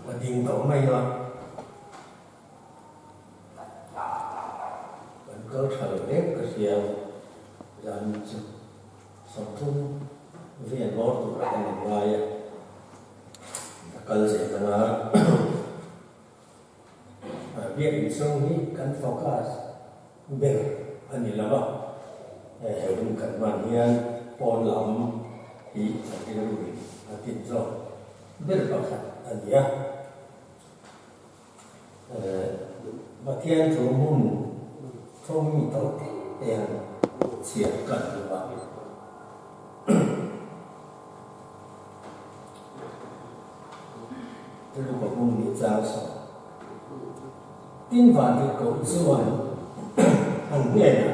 A ding tawh mai a, kan kal tha lo hle ka hria zan chu 30 vel bawr tur a kan in ngai a, a kal zel anga biak inchhung hi kan focus ber a ni lo a, he hun kan hman hian pawn lam hi kan rilru in a tin zawk ber pakhat a ni a. Pathian thu hmun thawng mi to te han chhiar kan duh a. Luka bung nih chang saw. Tin van dik koh chuan an hnenah.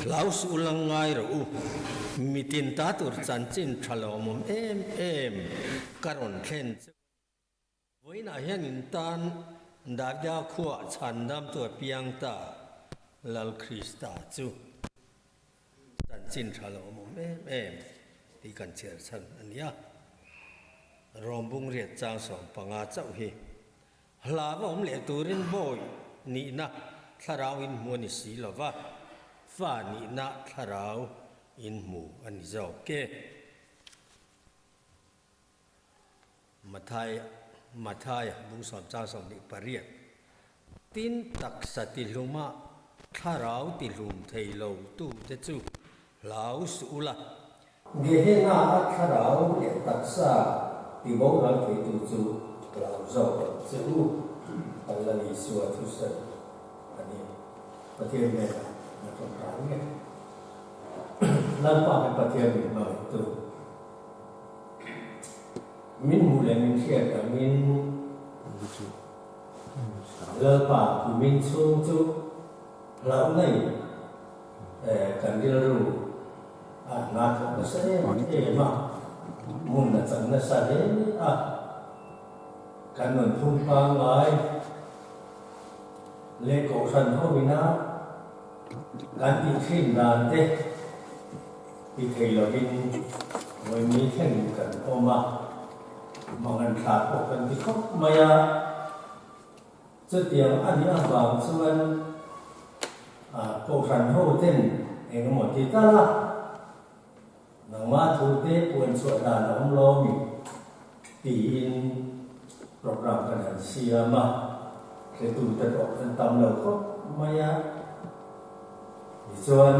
Hlau suh lang ngai rawh u, mitin ta tur chanchin tha lawmawm em em ka rawn thlen che u. Vawiinah hian in tan Davida khuaah chhandamtu a piang ta, Lal Krista chu. Chanchin tha lo awm awm em em tih kan chhiar chhan a ni a. Rawm bung riat chang 15 chauh hi hla va awm leh turin bawi nihna thlarau in hmu a ni si lo va, fa nihna thlarau in hmu a ni zawk e. Mathaia, Mathaia bung sawm chang 28, Tin taksa tihluma thlarau tihlum thei lo tute chu hlau suh ula. Gehenna a thlarau leh taksa tiboral theitu chu hlau zawk ang che u, kan la Isua thusawi a ni. Pathian hnenah na tawngtai nge? Lalpa hi Pathian min hmangaihtu. Min hmuh leh min hriat angin Lalpa kumin chhung chu hlauhna in kan rilru a hna thawk nasa em em a, hmun a chang nasa hle a, kan rawn phung pangngai leh kohhran ho ina kan tih thin dan te Ti thei lovin Vawimi thleng kan awm a, mangan thla pawh kan ti khawp mai a. Chutiang a nih avang chuan Kohhran ho ten eng emaw ti tal a, nangmah thu te puan chhuah dan a awm lo mi tiin program kan han siam a, hretute pawh kan tam lo khawp mai a. Tichuan,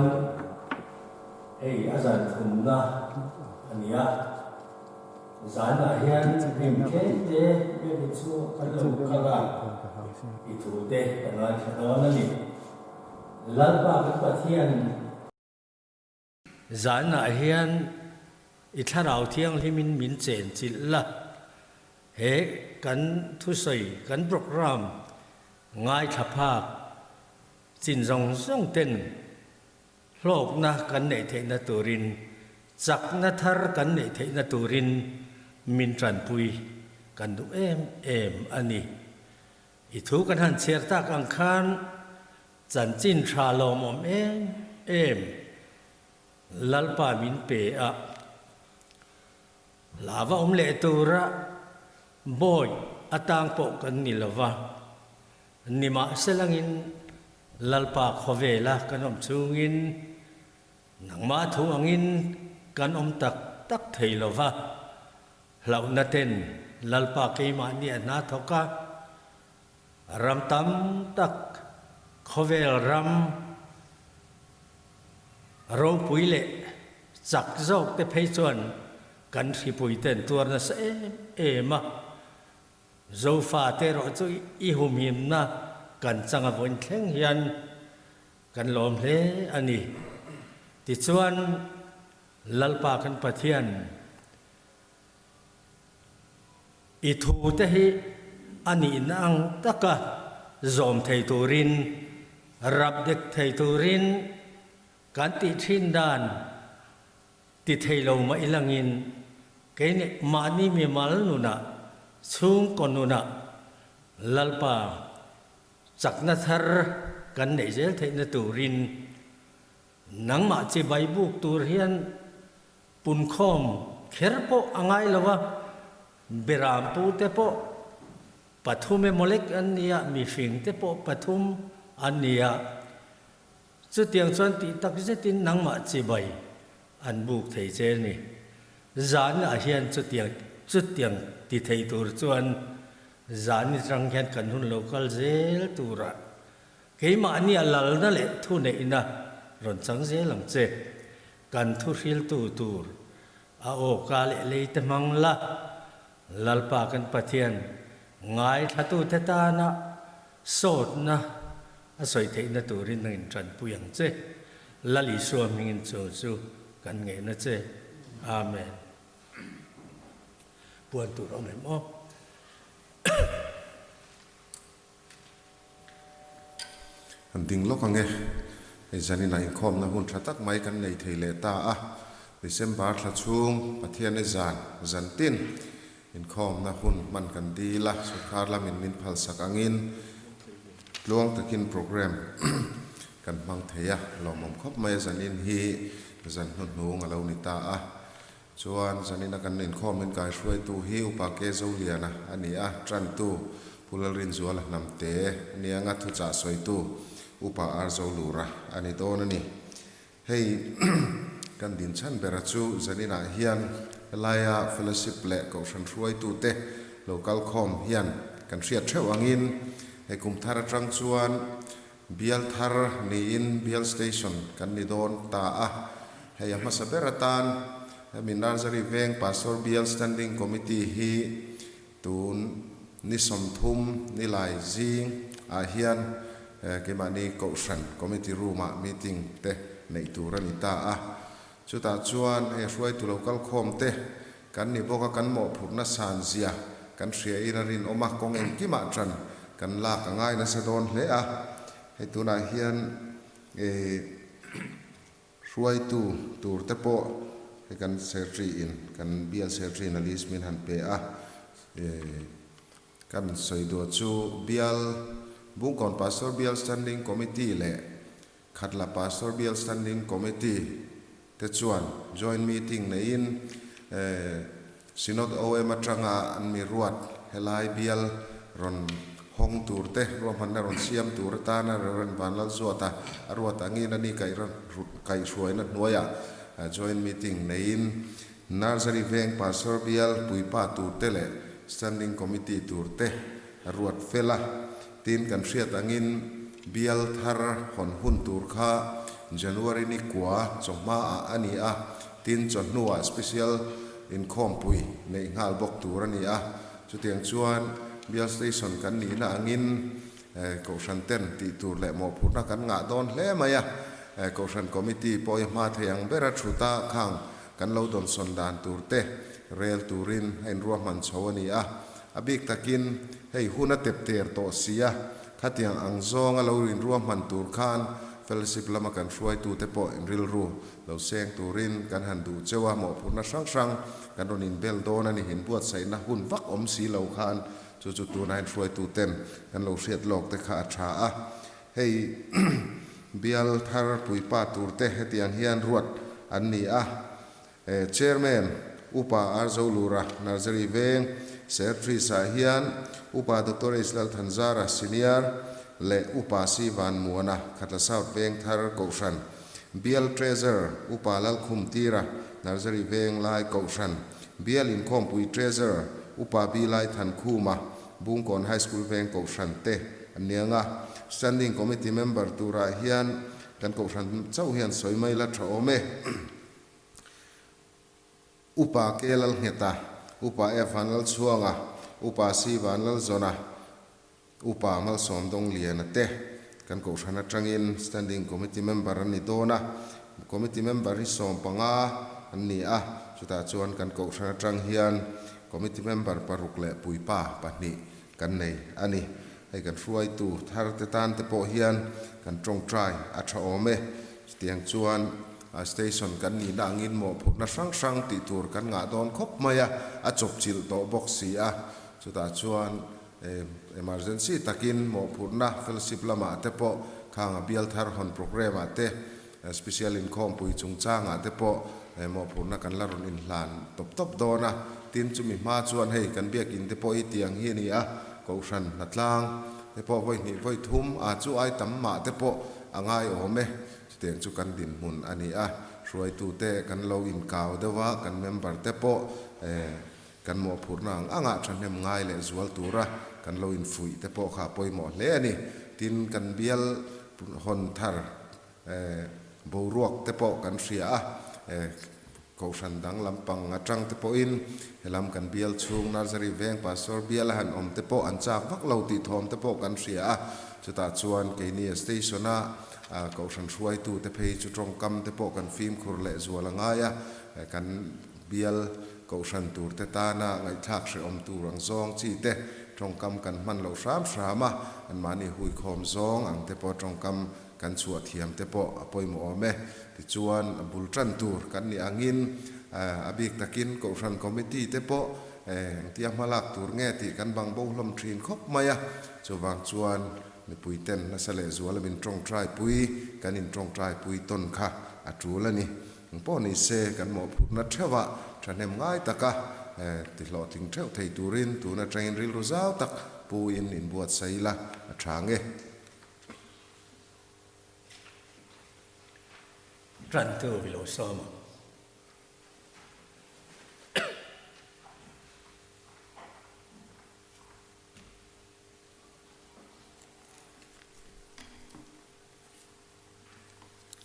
hei a zan thumna a ni a, zanah hian hnim tlem te biakin chhungah kan lo kal a, i thu te ka ngaithla dawn a ni. Lalpa kan Pathian. Zanah hian i thlarau thianghlimin min chenchilh la, he kan thusawi, kan program ngaithla phak Chin zawng zawng ten hlawkna kan neih theihna turin, chakna thar kan neih theihna turin min tanpui kan duh em em a ni. I thu kan han chhiar tak ang khan chanchin tha lawmawm em em Lalpa min pe a, hlava awm leh tura bawi atang pawh kan ni lova, Nimahselangin Lalpa khawvela kan awm chungin nangmah thu angin kan awm tak tak thei lo va, hlauhna ten Lalpa keimahni a hna thawk a, ram tam tak khawvel ram ropui leh chak zawk te phei chuan kan hripui ten tuar nasa em em a. Zofate erawh chu i humhimna kan changa vawiin thleng hian kan lawm hle a ni. Tichuan, Lalpa kan Pathian, i thute hi a nihna ang taka zawm thei turin, rap dek thei turin kan tih thin dan Ti thei lo mah ilangin kei nih mahni mimal nunah, chhungkaw nunah Lalpa chakna thar kan neih zel theihna turin nangmah chibai buk tur hian punkhawm kher pawh a ngai lo a, Berampute pawh pathum emaw lek an ni a, mihringte pawh pathum an ni a. Chutiang chuan tih tak zetin nangmah chibai an buk thei che a ni. Zanah hian chutiang chutiang ti thei tur chuan zan atang hian kan hun lo kal zel turah keimahnia lalna leh thuneihna rawn chang zel ang che. Kan thuhriltu tur a awka leh lei te hmang la, Lalpa kan Pathian ngaithlatute tana sawtna a sawi theihna turin nang in tanpui ang che. Lal Isua hmingin chu chu kan ngeihna che. Amen. Puan tur awm em aw. An ding lawk ang e. Hei zaninah inkhawmna hun tha tak mai kan nei thei leh ta a. December thla chhung Pathianni zan zan tin inkhawmna hun hman kan dil a, sorkar lamin min phalsak angin tluang takin programme kan hmang thei a, lawmawm khawp mai a zanin hi zan hnuhnung a lo ni ta a. Chuan zanina kan inkhawm min kaihruaitu hi Upa Ke Zoliana a ni a, tantu Pu Lalrinzuala Hnamte a ni anga thuchah sawitu Upa Ar Zolura a ni dawn a ni. Hei kan dinchhan bera chu zaninah hian helaia fellowship leh kohhran hruaitute lo kalkhawm hian kan hriat theuh angin hei kum thar atang chuan Bial thar niin Bial Station kan ni dawn ta a, hei a hmasa ber atan hemi Nursery Veng Pastor Bial Standing Committee hi tun ni 30 nilai zing ah hian keimahni Kohhran Committee Room ah meeting te neih tur a ni ta a, chutah chuan hei hruaitu lo kalkhawm te kan ni bawk a, kan mawhphurhna san zia kan hria in a rinawm a, kawng engkimah tan kan lak a ngai nasa dawn hle a, hei tunah hian ih hruaitu tur te pawh hei kan secretary in kan bial secretary in a list min han pe a, ih kan sawi duah chu bial Bungkawn Pastor Bial Standing Committee leh Khatla Pastor Bial Standing Committee te chuan joint meeting neiin Synod OM atanga an mi ruat helai bial rawn hawng tur te ruahmanna rawn siam tur atana Rev. Vanlalzuata a ruat angin a ni kaihhruaina hnuaiah joint meeting neiin Nursery Veng Pastor Bial puipa tur te leh Standing Committee tur te a ruat fel a. Tin, kan hriat angin bial thar hawn hun tur kha January ni kua chawhmaah a ni a, tin chawhnuah special inkhawmpui neih nghal bawk tur a ni a. Chutiang chuan bial station kan nihna angin Kohhran ten tih tur leh mawhphurhna kan ngah dawn hle mai a. Kohhran committee pawh i hma thei ang bera thuta khang kan lo dawnsawn dan tur te rel turin a inruahman chho a ni a. A bik takin hei hun a tep ter tawh si a, khatiang ang zawnga lo inruahman tur khan fellowship lama kan hruaitute pawh inrilru lo seng turin kan han duh cheu a, mawhphurhna hrang hrang kan rawn inbel dawn a ni. Inbuatsaihna hun vak awm si lo khan chu chu tuna inhruaituten kan lo hriat lawk te kha a tha a. Hei bial thar puipa turte hetiang hian ruat an ni a. Chairman, Upa R. Zolura, Nursery Veng, Secretary-ah hian Upa Doctor H. Lalthanzara, Senior, leh Upa C. Vanmuana, Khatla South Veng Thar Kohhran, Bial Treasurer, Upa Lalkhumtira, Nursery Veng Lai Kohhran, Bial Inkhawmpui Treasurer, Upa B. Laithankhuma, Bungkawn High School Veng Kohhran te an ni ang a. Standing Committee member turah hian kan Kohhran chauh hian sawi mai la tha awm e. Upa K Lalngheta, Upa F Vanlalchhuanga, Upa C Vanlalzawna, Upa Malsawm Dongliana te kan Kohhran atangin Standing Committee member an ni dawn a, Committee member hi 15 an ni a, chutah chuan kan Kohhran atang hian Committee member paruk leh puipa pahnih kan nei a ni. Hei kan hruaitu thar te tan te pawh hian kan tawngtai a tha awm e. Chutiang chuan station kan nihna angin mawhphurhna hrang hrang tih tur kan ngah dawn khawp mai a, a chawpchilh tawh bawk si a. Chutah chuan emergency takin mawhphurhna fellowship lamah te pawh khang a bial thar hawn programme ah te, special inkhawmpui chungchangah te pawh mawhphurhna kan la rawn inhlan tawp tawp dawn a. Tin, chumi hma chuan hei kan biakin te pawh hi tiang hi a ni a, Kohhran hnatlang te pawh vawi hnih vawi thum a chu ai tam mah te pawh a ngaiawm e. Chutiang chu kan dinhmun a ni a, hruaitute kan lo inkau deuh a, kan member te pawh kan mawhphurhna ang angah thahnem ngai leh zual tura kan lo infuih te pawh kha a pawimawh hle a ni. Tin, kan bial hawn thar boruak te pawh kan hria a, Kohhran dang lampang atang te pawhin helam kan bial chhung Nursery veng Pastor bial a han awm te pawh an chak vak lo tih thawm te pawh kan hria a, chutah chuan keini a station a Kohhran hruaitu te phei chu tawngkam te pawh kan fimkhur leh zual a ngai a, kan bial Kohhran tur te tana ngaihthlak hrehawm tur ang zawng chi te tawngkam kan hman loh hram hram a, anmahni huikhawm zawng ang te pawh tawngkam Kan chhuah thiam te pawh a pawimawh awm e. Tichuan, a bul tan tur kan nih angin a bik takin Kohhran Committee te pawh engtia hma lak tur nge tih kan bang bo hlawm thin khawp mai a. Chuvang chuan mipui ten nasa leh zuala min tawngtai pui, kan intawngtai pui tawn kha a tul a ni. Eng pawh ni se kan mawhphurhna theuhah thahnem ngai taka ti hlawhtling theuh thei turin tun atangin rilru zau tak pu in inbuatsaih ila a tha nge. Tantu i lo sawm ang.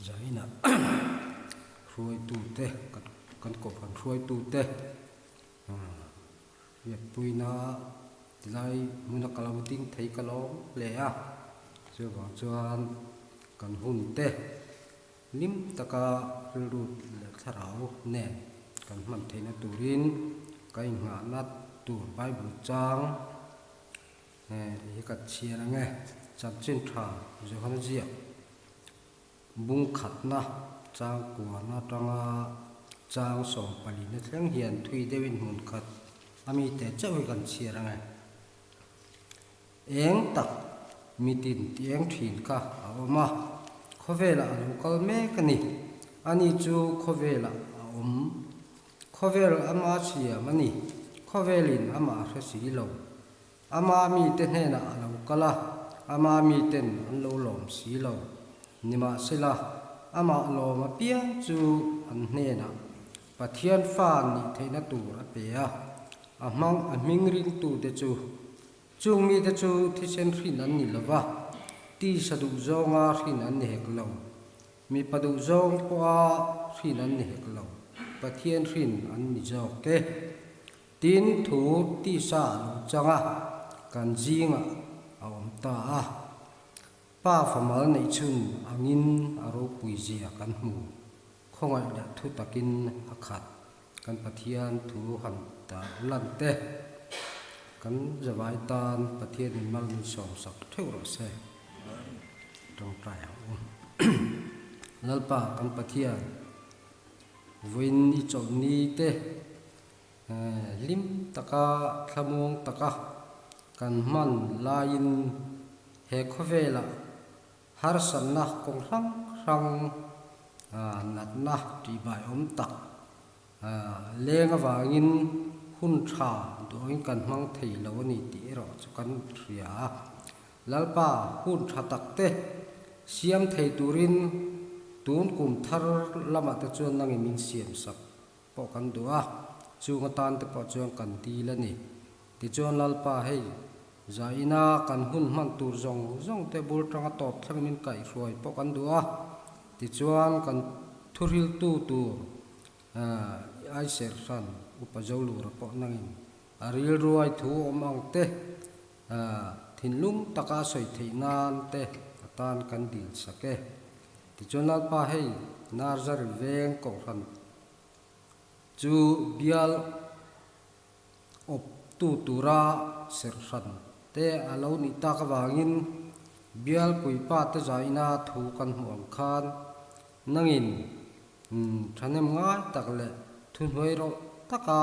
Zaina hruaitute kan kohhran hruaitute Riakpuina tilai hmuna ka lo ding thei ka lawm hle a, chuvang chuan kan hun te hlim taka rilru leh thlarau nen kan hman theihna turin ka inngahna tur Bible chang hi ka chhiar ang e, Chanchin Tha Johana ziak. Bung khatna chang kuan atanga chang sawmpalina thleng hian thui deuhin hmun khat a mite chauh hi kan chhiar ang e. Eng tak mitin ti eng thin kha a awm a, khawvelah a lo kal mek a ni. Ani chu khawvelah a awm. Khawvel ama siam a ni. Khawvelin amah a hre si lo. Ama mite hnenah a lo kal a, ama miten an lo lawm si lo. Nimahsela, amah lawm apiang chu an hnenah Pathian fa nih theihna tur a pe a, a hmang a hming ringtute chu. Chung mite chu thisen hrin an ni lo va, tisa duhzawnga hrin an ni hek lo. Mipa duhzawng pawha hrin an ni hek lo, Pathian hrin an ni zawk e. Tin, thu tisa a lo chang a, kan zingah a awm ta a. Pa famal neih chhun angin a ropui zia kan hmu. Khawngaih leh thu takin a khat. Kan Pathian thu han tar lan te. Kan zavai tan Pathian in mal min sawmsak theuh rawh se. Tawngtai ang u. Lalpa kan Pathian, vawiin i chawlhni te Hlim taka thlamuang taka kan hman laiin he khawvelah harsatna kawng hrang hrang natna tihbaiawm tak leng avangin hun tha duangin kan hmang thei lo a ni tih erawh chu kan hria a. Lalpa hun tha takte siam thei turin tun kum thar lamah te chuan nangin min siamsak pawh kan duh a, chung atan te pawh chuan kan dil a ni. Tichuan Lalpa hei, zaina kan hun hman tur zawng zawng te bul tanga tawp thleng min kaihhruai pawh kan duh a, tichuan kan thuhriltu tur i serhran Upa Zolura pawh nangin a rilruai thu awm ang te thinlung taka sawi theih nan te atan kan dil sak e. Tichuan Lalpa hei Narzari veng kohhran chu bial awp tu tura serhran te a lo nih tak avangin bial puipa te zaina thu kan hmuh ang khan nangin thahnem ngai tak leh thuhnuai rawh taka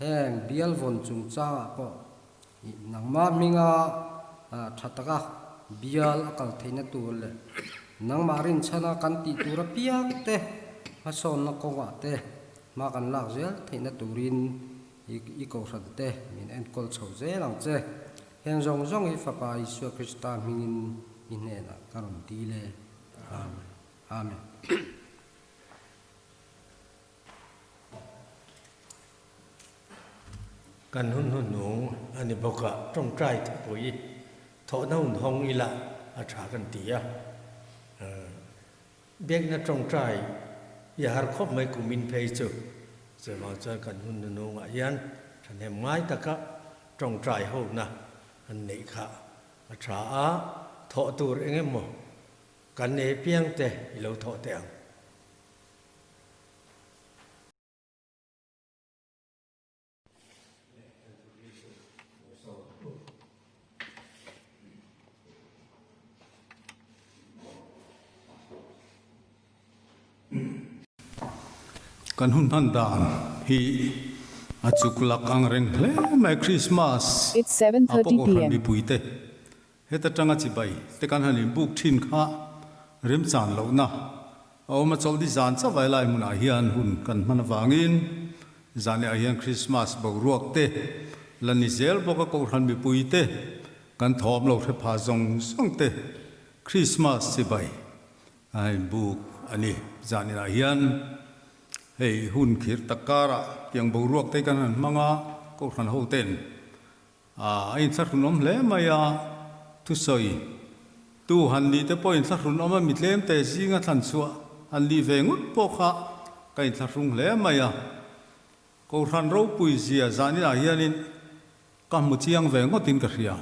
heng bial vawn chungchangah pawh Nangmah hminga tha taka bial a kal theihna tur leh nangmah rinchhana kan tih tur apiang te Hmasawnna kawngah te hma kan lak zel theihna turin i i kohhran te min enkawl chho zel ang che. Heng zawng zawng hi Fapa Isua Krista hmingin i hnenah ka rawn dil e. Amen. Amen. Kan hun hnuhnung a ni bawk a, tawngtai thupui thawhna hun hawng ila a tha kan ti a. Biakna tawngtai i har khawp mai kumin phei chu chuvang chuan kan hun hnuhnungah hian thahnem ngai taka tawngtai hona an neih kha a tha a, thawh tur eng emaw kan nei piang te i lo thawh teh ang. Kan hun hman dan hi a chuk lak ang reng hle mai Christmas It's a 7:30 pawh kohhran pm. mipuite Heta tanga chibai te kan han inbuk thin kha remchan lohna a awm a, chawlhni zan chauh a helai hmunah hian hun kan hman avangin zanleh ah hian Krismas boruak te la ni zel bawk a, Kohhran mipui te kan thawm lo hre pha zawng zawng te Krismas chibai a inbuk a ni. Zaninah hian hei hun khir tak karah tiang boruak te kan han hmang a, Kohhran ho ten A inthlahrunawm hle mai a, thusawi tu han nih te pawh inthlahrunawm a, mi tlem te zinga thlan chhuah han nih ve ngawt pawh kha ka inthlahrung hle mai a. Kohhran ropui zia zaninah hianin ka hmu chiang ve ngawtin ka hria.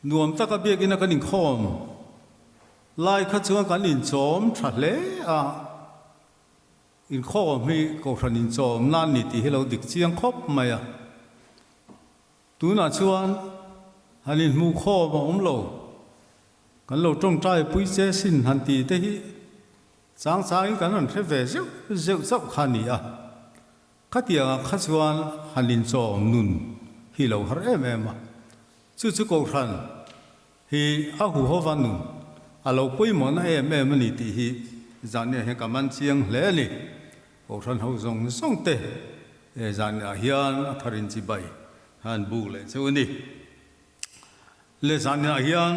Nuam taka biakina kan inkhawm lai kha chuan kan inchawm tha hle a. Inkhawm hi Kohhran inchawm nan ni tih hi lo dik chiang khawp mai a. Tunah chuan han inhmuh khawm a awm lo. Kan lo tawngtai pui che sin han ti te hi chang changin kan han hre ve zeuh zeuh chauh kha a ni a. Khatiangah kha chuan han inchawm nun hi lo har em em a. Chu chu Kohhran Hi a huhova nun a lo pawimawhna em em a ni tih hi zahniah hian ka man chiang hle a ni. Kohhran ho zawng zawng te he zahniah hian a tharin chibai han buk leh cheu a ni. Le zahniah hian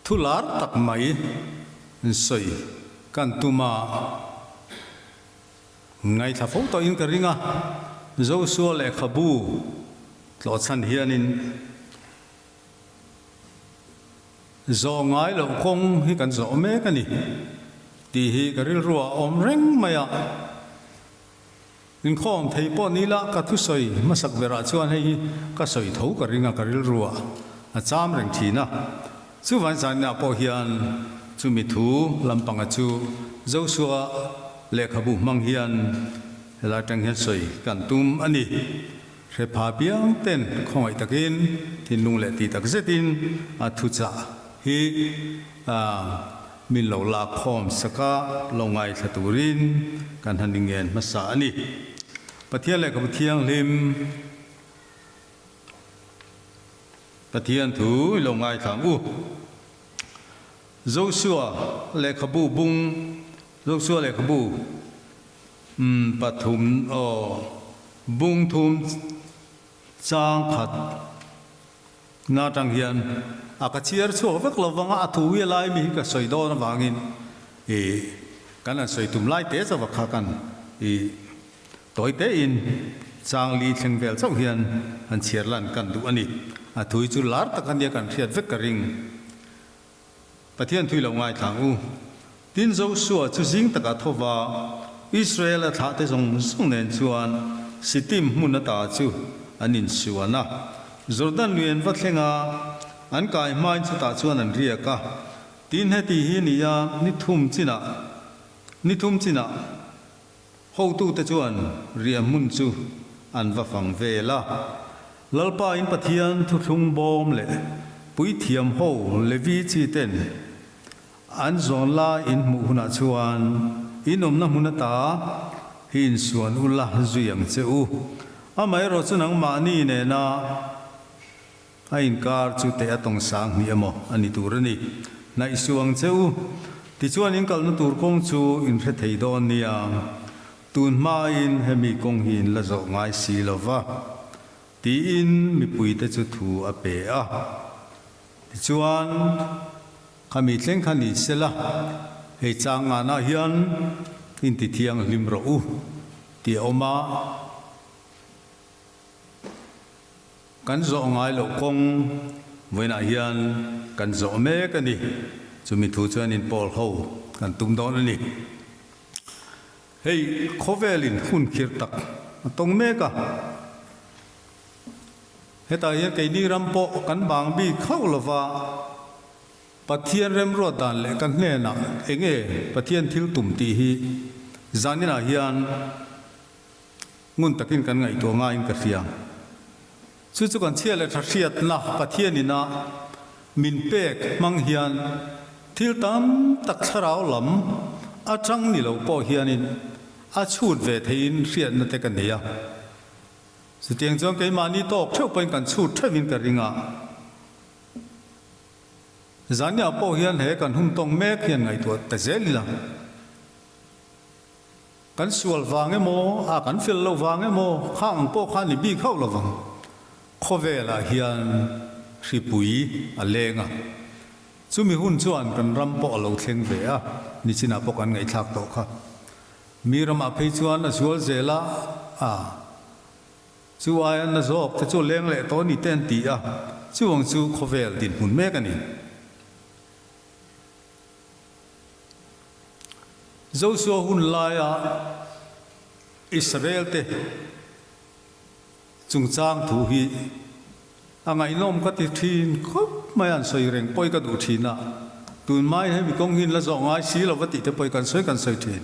thu lar tak mai sawi kan tum a, ngaithla fo tawhin ka ring a, Joshua lehkhabu Tlawhchhan hianin zawh ngai loh kawng hi kan zawh mek a ni tih hi ka rilru ah a awm reng mai a. Inkhawm thei pawh ni la ka thusawi hmasak berah chuan hei hi ka sawi tho ka ring a, ka rilru ah a cham reng thin a. Chuvain zaninah pawh hian chumi thu lampanga chu Joshua lehkhabu hmang hian helai atang hian sawi kan tum a ni. Hrepha piang ten khawngaih takin thinlung leh tih tak zetin a thuchah hi min lo lak khawm sak a, lo ngaithla turin kan han ingen hmasa a ni. Pathian lehkhabu thianghlim Pathian thu i lo ngaithla ang u. Joshua lehkhabu bung Joshua lehkhabu Umm pathum aw bung thum chang khat na tang hian a ka chhiar chhuak vek lo vang a, a thu hi a lai mi hi ka sawi dawn avangin i kan han sawi tum lai te chauh kha kan i tawi te in chang li thleng vel chauh hian han chhiar lan kan duh a ni. A thu hi chu lar tak a nia kan hriat vek ka ring. Pathian thui lo ngaithlang u. Tin Joshua chu zing takah tho va, Israel a thlahte zawng zawng nen chuan Sittim hmun ata chu an insuan a. Jordan lui an va thleng a, an kai hmain chutah chuan an riak a. Tin heti hi ni a, ni thum chinah, ni thum chinah hotute chuan riah hmun chu an va fang vel a. Lalpa in Pathian thuthlung bawm leh puithiam ho Levi chi ten an zawn lai in hmuh hunah chuan in awmna hmun ata hi insuan ula zui ang che u. Amaherawh chu nangmahni nena a inkar chu teh a tawng sang hnih emaw a ni tur a ni. Hnaih suh ang che u. Tichuan in kalna tur kawng chu in hre thei dawn nia. Tun hmain hemi kawng hi in la zawh ngai si lo va, tiin mipuite chu thu a pe a. Tichuan, khami thleng kha ni sela, hei chang nganah hian inti thianghlim rawh u, tih a awm a. Kan zawh ngai loh kawng vawiinah hian kan zawh mek a ni. Chumi thu chuan inpawl ho kan tum dawn a ni. Hei khawvelin hun khirh tak a tawng mek a. Hetah hian keini ram pawh kan bang bik hauh lova Pathian remruat dan leh kan hnenah enge Pathian thil tum tih hi zaninah hian Ngun takin kan ngaihtuah ngaiin ka hria. Chu chu kan chhia leh tha hriatna Pathian ina min pek hmang hian thil tam tak thlarau lam atang ni lo pawh hianin a chhut ve theiin hriatna te ka nei a. Chutiang chuan keimahni tawk theuh pawhin kan chhut theuhin ka ring a. Zaniah pawh hian he kan hun tawng mek hian ngaihtuah ta zel ila. Kan sual vang emaw, a kan fel lo vang emaw, kha ang pawh kha ni bik hauh lo vang. Khawvelah hian hripui a leng a, chumi hun chuan kan ram pawh a lo thleng ve a, nichinah pawh kan ngaihthlak tawh kha. Mi ramah phei chuan a zual zel a, a chu aia na zawk te chu leng leh tawh ni te an ti a, chuvang chu khawvel dinhmun mek a ni. Josua hun laia Israelte chungchang thu hi a ngaihnawm ka ti thin khawp mai a, an sawi reng pawi ka duh thin a, tunmai hemi kawng hi in la zawh ngai si lo va tih te pawi kan sawi kan sawi thin.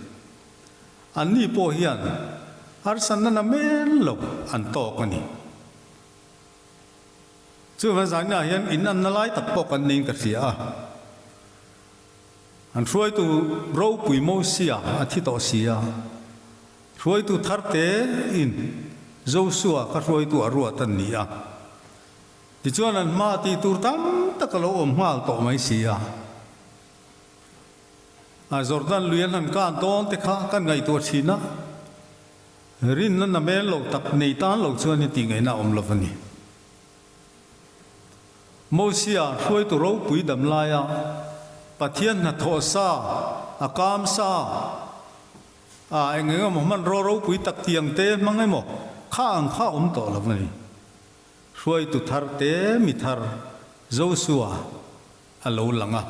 Anni pawh hian harsatna na men lo an tawk a ni. Chuvang zaninah hian in anna lai tak pawh kan niin ka hria a. An hruaitu ropui Mosia a thi tawh si a, hruaitu tharte in Josua kha hruaitu a ruat an ni a. Tichuan an hma tih tur tam tak a lo awm nghal tawh mai si a. A Jordan lui an han kan dawn te kha kan ngaihtuah thin a. Rinna namen lo tak nei tan lo chuan i tih ngaihna a awm lo a ni. Mosia hruaitu ropui dam laia Pathian hnathawh sa, a kam sa, a eng eng emaw hmanraw ropui tak tiang te hmang emaw kha ang kha a awm tawh lo a ni. Hruaitu thar te mi thar Josua a lo lang a.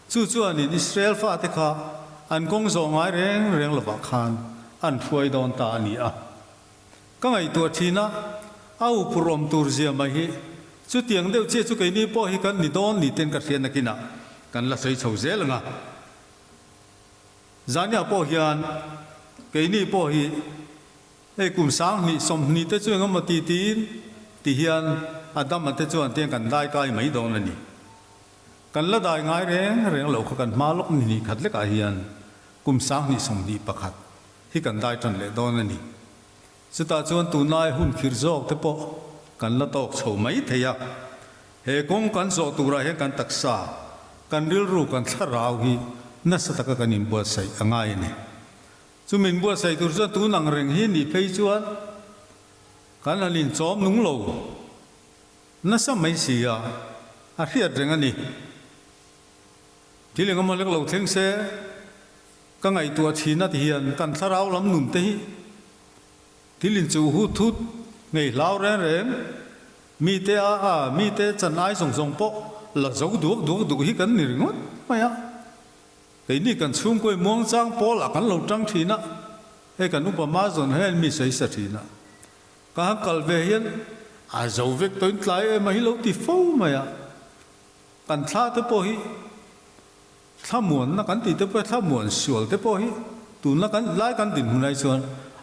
Chu chuanin Israel fate kha an kawng zawh ngai reng reng lovah khan an hruai dawn ta a ni a. Ka ngaihtuah thin a, a upur awm tur zia mai hi chutiang deuh chiah chu keini pawh hi kan ni dawn ni ten ka hria nakinah kan la sawi chho zel ang a. Zaniah pawh hian keini pawh hi hei kum 2000 20 te chu engemaw ti tiin ti hian a dam a te chuan tiang kan dai kai mai dawn a ni. Kan la dai ngai reng reng loh kha kan hma lawk ni hnih khat lekah hian kum 2021 hi kan dai tan leh dawn a ni. Chutah chuan tunlai hun khirh zawk te pawh kan la tawk chho mai thei a. He kawng kan zawh turah hian kan taksa, kan rilru, kan thlarau hi nasa taka kan inbuatsaih a ngai a ni. Chu min buatsaih tur chuan tun ang reng hi nih phei chuan kan han inchawm nung lo. Nasa mai si a, a hriat reng a ni. Thil engemaw lek lo thleng se, ka ngaihtuah thin a ti hian kan thlarau lam nun te hi thil inchuh hut thut, ngei hlau reng reng, mite a a mite chan ai zawng zawng pawh la zo duak duak duh hi kan ni ringawt mai a. Keini kan chhungkawi muangchang pawl ah kan lo tang thin a, hei kan upa ma zawn hian mi sawi sa thin a. Ka han kal ve hian a zo vek tawhin tlai em a hi lo ti fo mai a, kan thla te pawh hi thlamuanna kan tih te pawh hi thlamuan sual te pawh hi tunla kan lai kan dinhmun ai chuan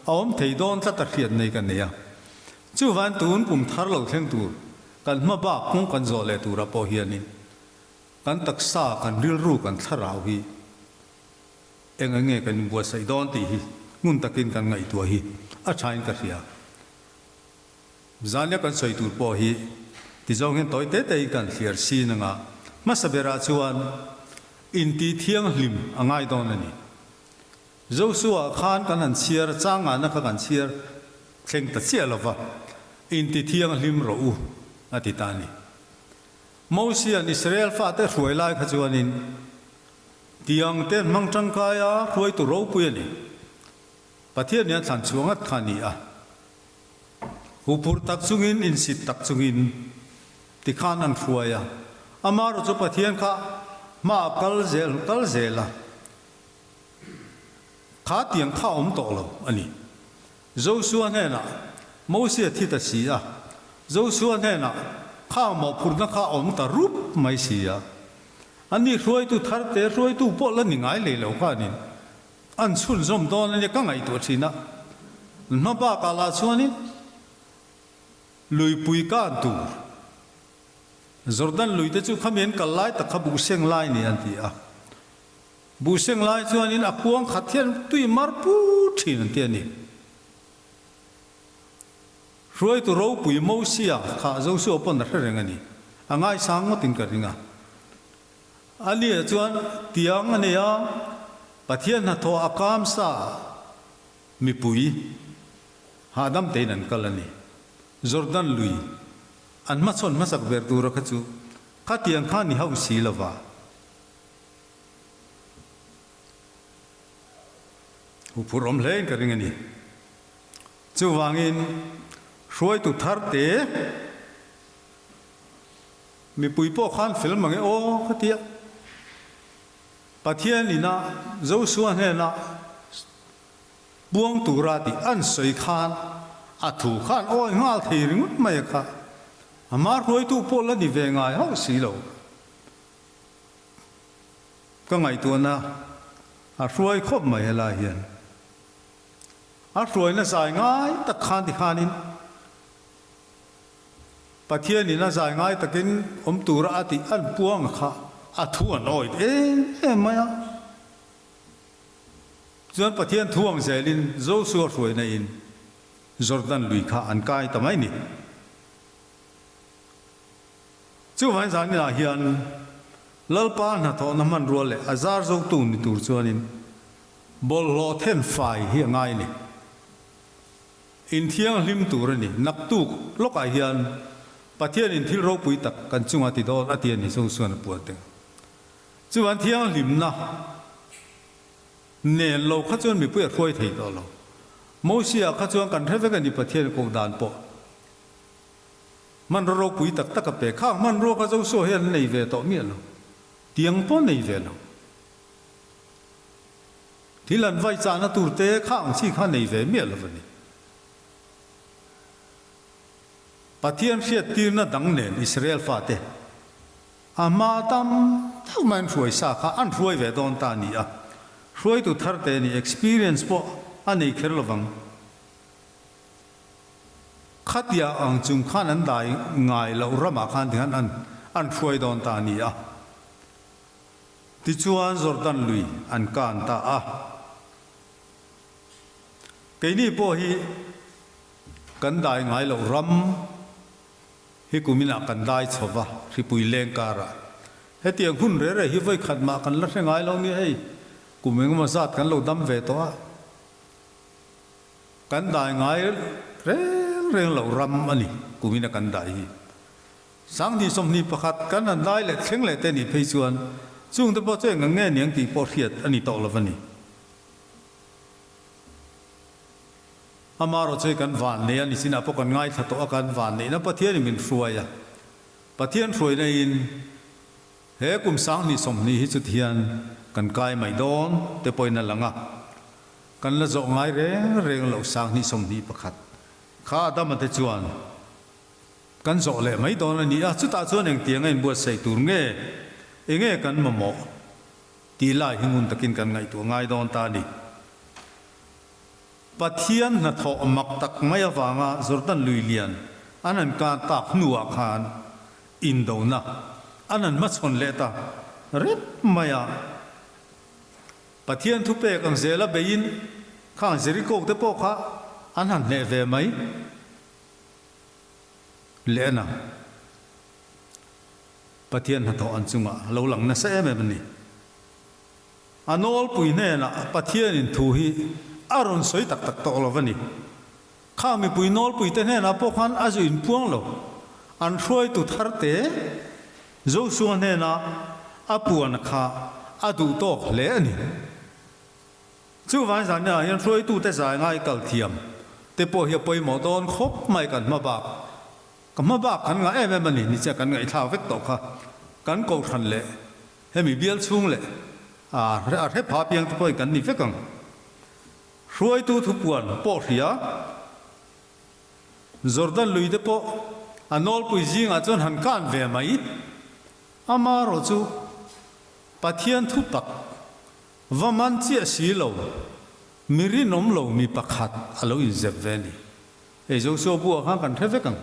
a awm thei dawn tlat a hriat nei ka nei a. Chuvain tun kum thar lo thleng tur kan hma bak kawng kan zawh leh turah pawh hianin kan taksa kan rilru kan thlarau hi Eng eng nge kan inbuatsaih dawn tih hi ngun takin kan ngaihtuah hi a thain ka hria. Zania kan sawi tur pawh hi tizawng hian tawi te tein kan thliar sin anga hmasa berah chuan Intih thianghlim a ngai dawn a ni. Joshua khan kan han chhiar changahna kha kan chhiar thleng ta chiah lo va, Inti thianghlim rawh u, a ti ta a ni. Mosia'n Israel fate hruai lai kha chuanin tiang te an hmang tangkai a, hruaitu ropui a ni. Pathian nih a thlan chhuah ngat kha a ni a. Huphurh tak chungin, insit tak chungin tikhan an hruai a. Amaherawhchu chu Pathian kha hmaah kal zel kal zel a. Kha tiang kha awm tawh lo a ni. Joshua hnenah Mosia thi ta si a, Joshua hnenah kha mawhphurhna kha awm ta rup mai si a. Ani hruaitu tharte hruaitu pawh la ni ngai lei lo khanin an chhunzawm dawn a nia ka ngaihtuah thin a. Hma bakah lah chuanin luipui kan tur Jordan luite chu khami an kal lai tak kha buhseng lai ni an ti a. Buhseng lai chuanin a kuang khat hian tui mar pur thin an ti a ni. Hruaitu ropui Mosia kha Joshua pawn a hre reng a ni. A ngaisang ngawtin ka ring a. A nia chuan tiang a nei a, Pathian hnathawh a kam sa mipui hahdam tein an kal a ni. Jordan lui an hmachhawn hmasak ber tura kha chu khatiang kha ni hauh si lova. Huphurh awm hlein ka ring a ni. Chuvangin hruaitu thar te mipui pawh khan fel mange aw ka ti a. Pathian ina Joshua hnena puang tura tih an sawi khan a thu khan awi nghal thei ringawt mai a kha. Ama hruaitu pawh la ni ve ngai hauh si lo. Ka ngaihtuahna a hruai khawp mai helai hian. A hruaina zai ngai tak khan ti khanin Pathianin a zai ngai takin awm tura a tih an puang a kha a thu an awit em em mai a. Chuan Pathian thu ang zelin Joshua hruaina in Jordan lui kha an kai ta mai ni. Chuvangin zaninah hian Lalpa hnathawhna hmanrua leh a zar zotu ni tur chuanin bawlhhlawh then fai hi a ngai a ni. Inthianghlim tur a ni. Naktuk lawkah hian Pathianin thil ropui tak kan chunga ti dawn a ti a ni Josuan a puan teng. Chuvang thianghlimna nen lo kha chuan mipui a hruai thei tawh lo. Mosia kha chuan kan hre vek a ni Pathian koh dan pawh. Hmanraw ropui tak tak a pe. Khang hmanrua kha Joshua hian a nei ve tawh miah lo. Tiang pawh nei ve lo. Thil an vai chahna tur te kha ang chi kha nei ve miah lo a ni. Pathian hriattirna dang nen Israel fate a hma tam tak mai an hruai sa kha an hruai ve dawn ta a ni a. Hruaitu thar te nih experience pawh a nei kher lovang. Khatia ang chung khan an dai ngai loh ramah khan tikhan an an hruai dawn ta a ni a. Tichuan Jordan lui an kan ta a. Keini pawh hi kan dai ngai loh ram hi kuminah kan dai chho va, hripui leng karah. Hetiang hun reh reh hi vawikhat mah kan la hre ngai lo nia hei, kum engemaw zat kan lo dam ve tawh a. Kan dai ngai reng reng loh ram a ni kumin a kan dai hi. 2021 kan han dai leh thleng leh te nih phei chuan chungte pawh chu eng ang nge niang tih pawh hriat a ni tawh lo a ni. Amaherawh chu hei kan van nei a ni chinah pawh kan ngaithla tawh a, kan van neihna Pathianin min hruai a, Pathian hruaina in he kum 2020 hi chu tihian kan kai mai dawn te pawhin a lang a. Kan la zawh ngai reng reng loh 2021 kha Adama te chuan kan zawh leh mai dawn a ni a, chutah chuan engtiang a inbuatsaih tur nge, enge kan mamawh tih lai hi ngun takin kan ngaihtuah ngai dawn ta a ni. Pathian hnathawh mak tak mai avanga Jordan lui lian an han kan tak hnuah khan indona an han hmachhawn leh ta rep mai a. Pathian thupek ang zela beiin khang Jeriko te pawh kha an han hneh ve mai leh a na. Pathian hnathawh an chungah a lo lang nasa em em a ni. A nawlpui hnenah Pathianin thu hi a rawn sawi tak tak tawh lo a ni. Kha mipui nawlpuite hnenah pawh khan a zu inpuang lo. An hruaitu tharte Joshua hnena a puan kha a duh tawk hle a ni. Chuvang zanah hian hruaitute zai ngai kal thiam te pawh hi a pawimawh dawn khawp mai kan hma bak. Ka hma bak kan ngah em em a ni, ni chiah kan ngaihthlak vek tawh kha. Kan kohhran leh hemi bial chhung leh a hre pha piang te pawhin kan ni vek ang. Hruaitu thupuan pawh hria, Jordan lui te pawh a nawlpui zingah chuan han kan ve mai. Amaherawh chu Pathian thu tak va man chiah si lo, mi rinawm lo mi pakhat a lo inzep ve a ni. Hei Joshua buah khan kan hre vek ang.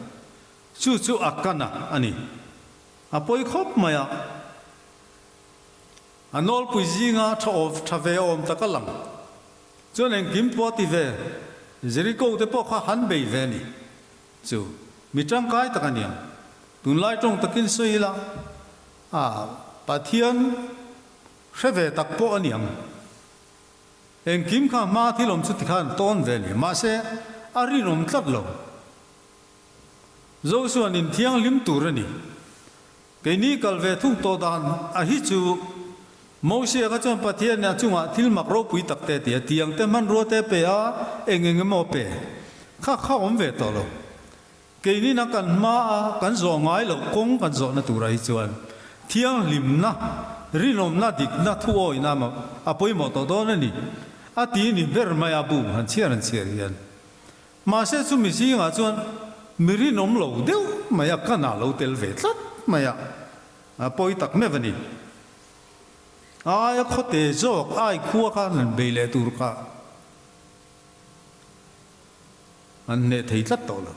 Chu chu a kana a ni. A pawi khawp mai a. A nawlpui zinga tha awm tha ve awm tak a lang. Chuan engkim pawh a ti ve. Jericho te pawh kha han bei ve a ni. Chu mi tangkai tak a niang. Tunlai tawng takin sawi ila a Pathian hre ve tak pawh a niang. Engkim kha hma thil awm chu tikhan tawn ve a ni. Mahse a rinawm tlat lo. Joshua nin thianghlim tur a ni. Keini kal ve thung tawh dan a hi chu Mosia kha chuan Pathian nih a chungah thil mak ropui tak te ti a, tiang te hmanrua te pe a, eng eng emaw pe kha kha awm ve tawh lo. Keini na kan hma a kan zawh ngai loh kawng kan zawhna turah hi chuan thianghlimna, rinawmna, dikna, thuawihna a pawimawh tawh dawn a ni, a ti ni ber mai a bu han chhiar han chhiar hian. Mahse chu mi zingah chuan mi rinawm lo deuh mai a kan ah lo tel ve tlat mai a, a pawi tak meuh a ni. Aia khawte zawk ai khua kha an bei leh tur kha an hneh thei tlat tawh lo.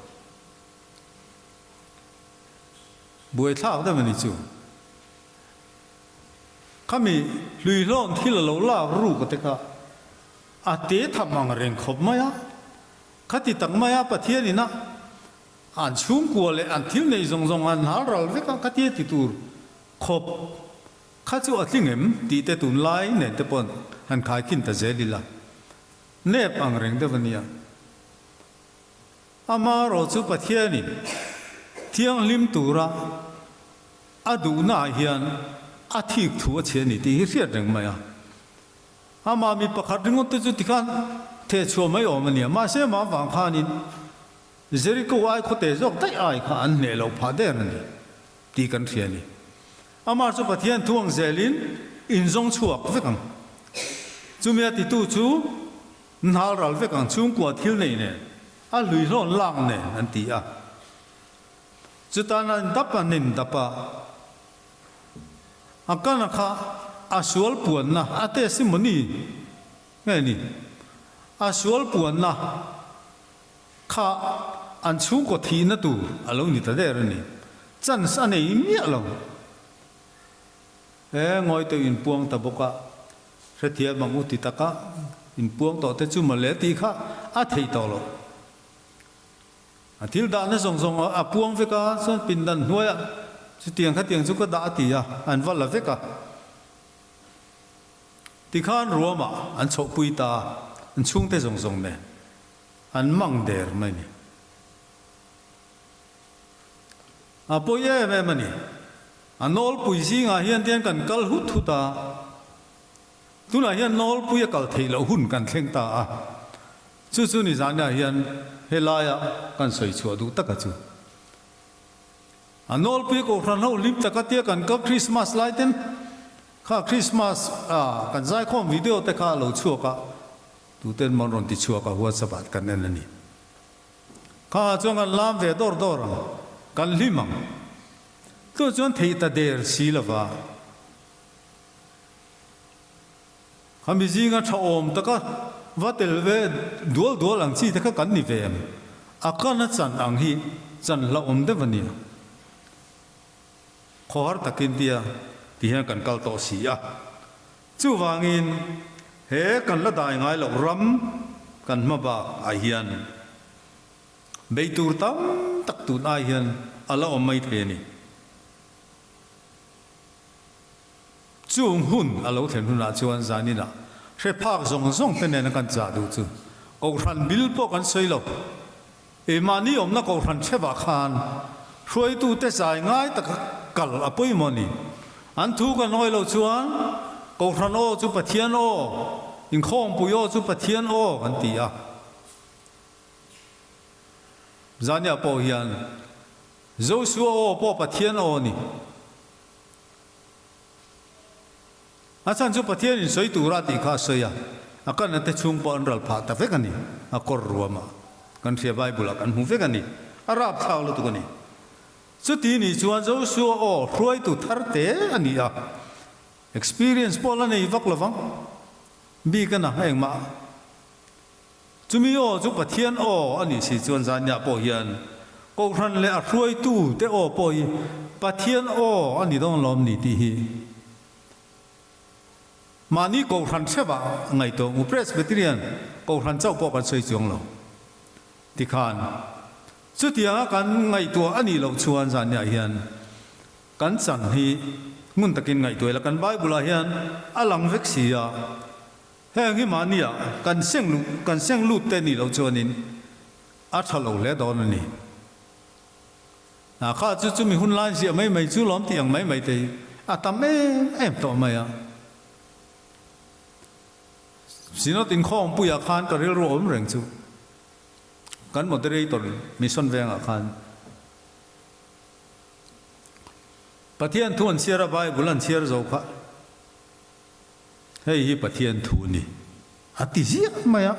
Buaithlak deuh a ni chu. Khami hluihlawn thil a lo lak ruk a te kha. A te tham ang reng khawp mai a, khati tak mai a Pathian ina an chhungkua leh an thil neih zawng zawng an hal ral vek a, khatia ti tur khawp kha chu a tling em tih te tunlai nen te pawh han khaikhin ta zel ila nep ang reng deuh a nia. Amaherawh chu Pathianin thianghlim tura a duhnaah hian a thik thu a chhia a ni tih hi hriat reng mai a. Amah mi pakhat ringawt te chu tikhan theh chhuah mai awm a nia. Mahse amah vang khanin Jericho ai khawte zawk daih ai kha an hneh loh phah der a ni tih kan hria a ni. Amah chu Pathian thu ang zelin inzawng chhuak vek ang. Chumi a titu chu hnal ral vek ang chhungkua thil nei nen a hluihlawn lak nen an ti a. Chutan an dap an indap a. A kana kha a sual puanna a testimony nge ni? A sual puanna kha an chhungkaw thihna tur a lo ni ta der a ni. Chance a nei miah lo. He ngawi teuh inpuang ta bawk a, hrethiam ang u ti taka inpuang tawh te chu mawle tih kha a theih tawh loh. A thil dahna zawng zawng a puang vek a, chuan pindan hnuaiah chutiang khatiang chu ka dah a ti a, an va la vek a. Tikhan ruamah an chhohpui ta a, an chhungte zawng zawng nen an mang der mai ni. A pawi em em a ni. A nawlpui zingah hian tian kan kal hut hut a, tunah hian nawlpui a kal theih loh hun kan thleng ta a. Chu chu ni zanah hian helaia kan sawi chhuah duh taka chu. A nawlpui kohhran ho hlim taka tia kan kal Christmas lai ten kha Christmas a kan zaikhawm video te kha a lo chhuak a, tuten mawn rawn ti chhuak a WhatsApp ah kan en a ni. Kha chuan kan lam ve dawr dawr ang, kan hlim ang. Chu chuan theih ta der si lova. Khami zinga tha awm taka va tel ve dual dual ang chi te kha kan ni ve em? A kana chan ang hi chan hlauhawm deuh a nia. Khawhar takin tia ti hian kan kal tawh si a. Chuvangin he kan la dai ngai loh ram kan hma bak ah hian bei tur tam tak tun ai hian a la awm mai thei a ni. Chung hun a lo thlen hunah chuan zaninah hre phak zawng zawng te nena kan chah duh chu Kohhran bil pawh kan sawi lo. I mahni awmna Kohhran thevah khan hruaitute zai ngai taka kal a pawimawh a ni. An thu kan awi loh chuan Kohhran aw chu Pathian aw, inkhawmpui aw chu Pathian aw kan ti a. Zaniah pawh hian Joshua aw pawh Pathian aw a ni. A chhan chu Pathian in sawi tura tih kha a sawi a, a kan ate chhung pawh an ral phah ta vek a ni. A kawr ruamah kan hria Bible ah kan hmu vek a ni. A rapthlak lutuk a ni. Chuti nih chuan Joshua aw hruaitu thar te a ni a, experience pawh la nei vak lovang bik a na engmah. Chumi aw chu Pathian aw a nih si chuan zaniah pawh hian Kohhran leh a hruaitu te aw pawh hi Pathian aw a ni dawn lawm ni tih hi mahni Kohhran hrevah ngaihtuah u. Presbyterian Kohhran chauh pawh kan sawi chuang lo tikhan chutianga kan ngaihtuah a nih loh chuan zaniah hian kan chan hi ngun takin ngaihtuah ila kan Bible ah hian a lang vek si a. Heng hi mahnia kan seng luh kan seng lut te nih loh chuanin a tha lo hle dawn a ni. Hna kha chu chumi hun lai ziah mai mai chu lawm tih ang mai mai te hi a tam em em tawh mai a. Synod inkhawmpuiah khan ka rilru awm reng chu kan moderator mission vengah khan Pathian thu an chhiar a Bible an chhiar zo kha. Hei hi Pathian thu ni a ti ziah mai a.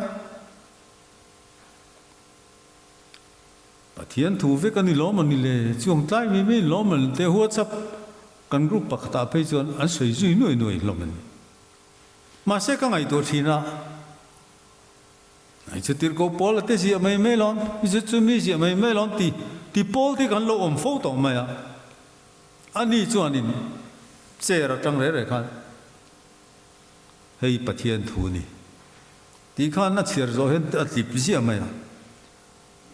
Pathian thu vek a ni lawm a ni le, chuang tlai mai mai lawm a ni te WhatsApp kan group pakhatah phei chuan an sawi zui nuai nuai hlawm a ni. Mahse ka ngaihtuah thin a, Ai chu tirhkoh pawl a te ziah mai mai lawm, i chu chu mi ziah mai mai lawm ti ti pawl te kan lo awm fo tawh mai a. Ani chuanin chair atang reh reh khan hei Pathian thu a ni tih khan a chhiar zawh hian a tlip ziah mai a.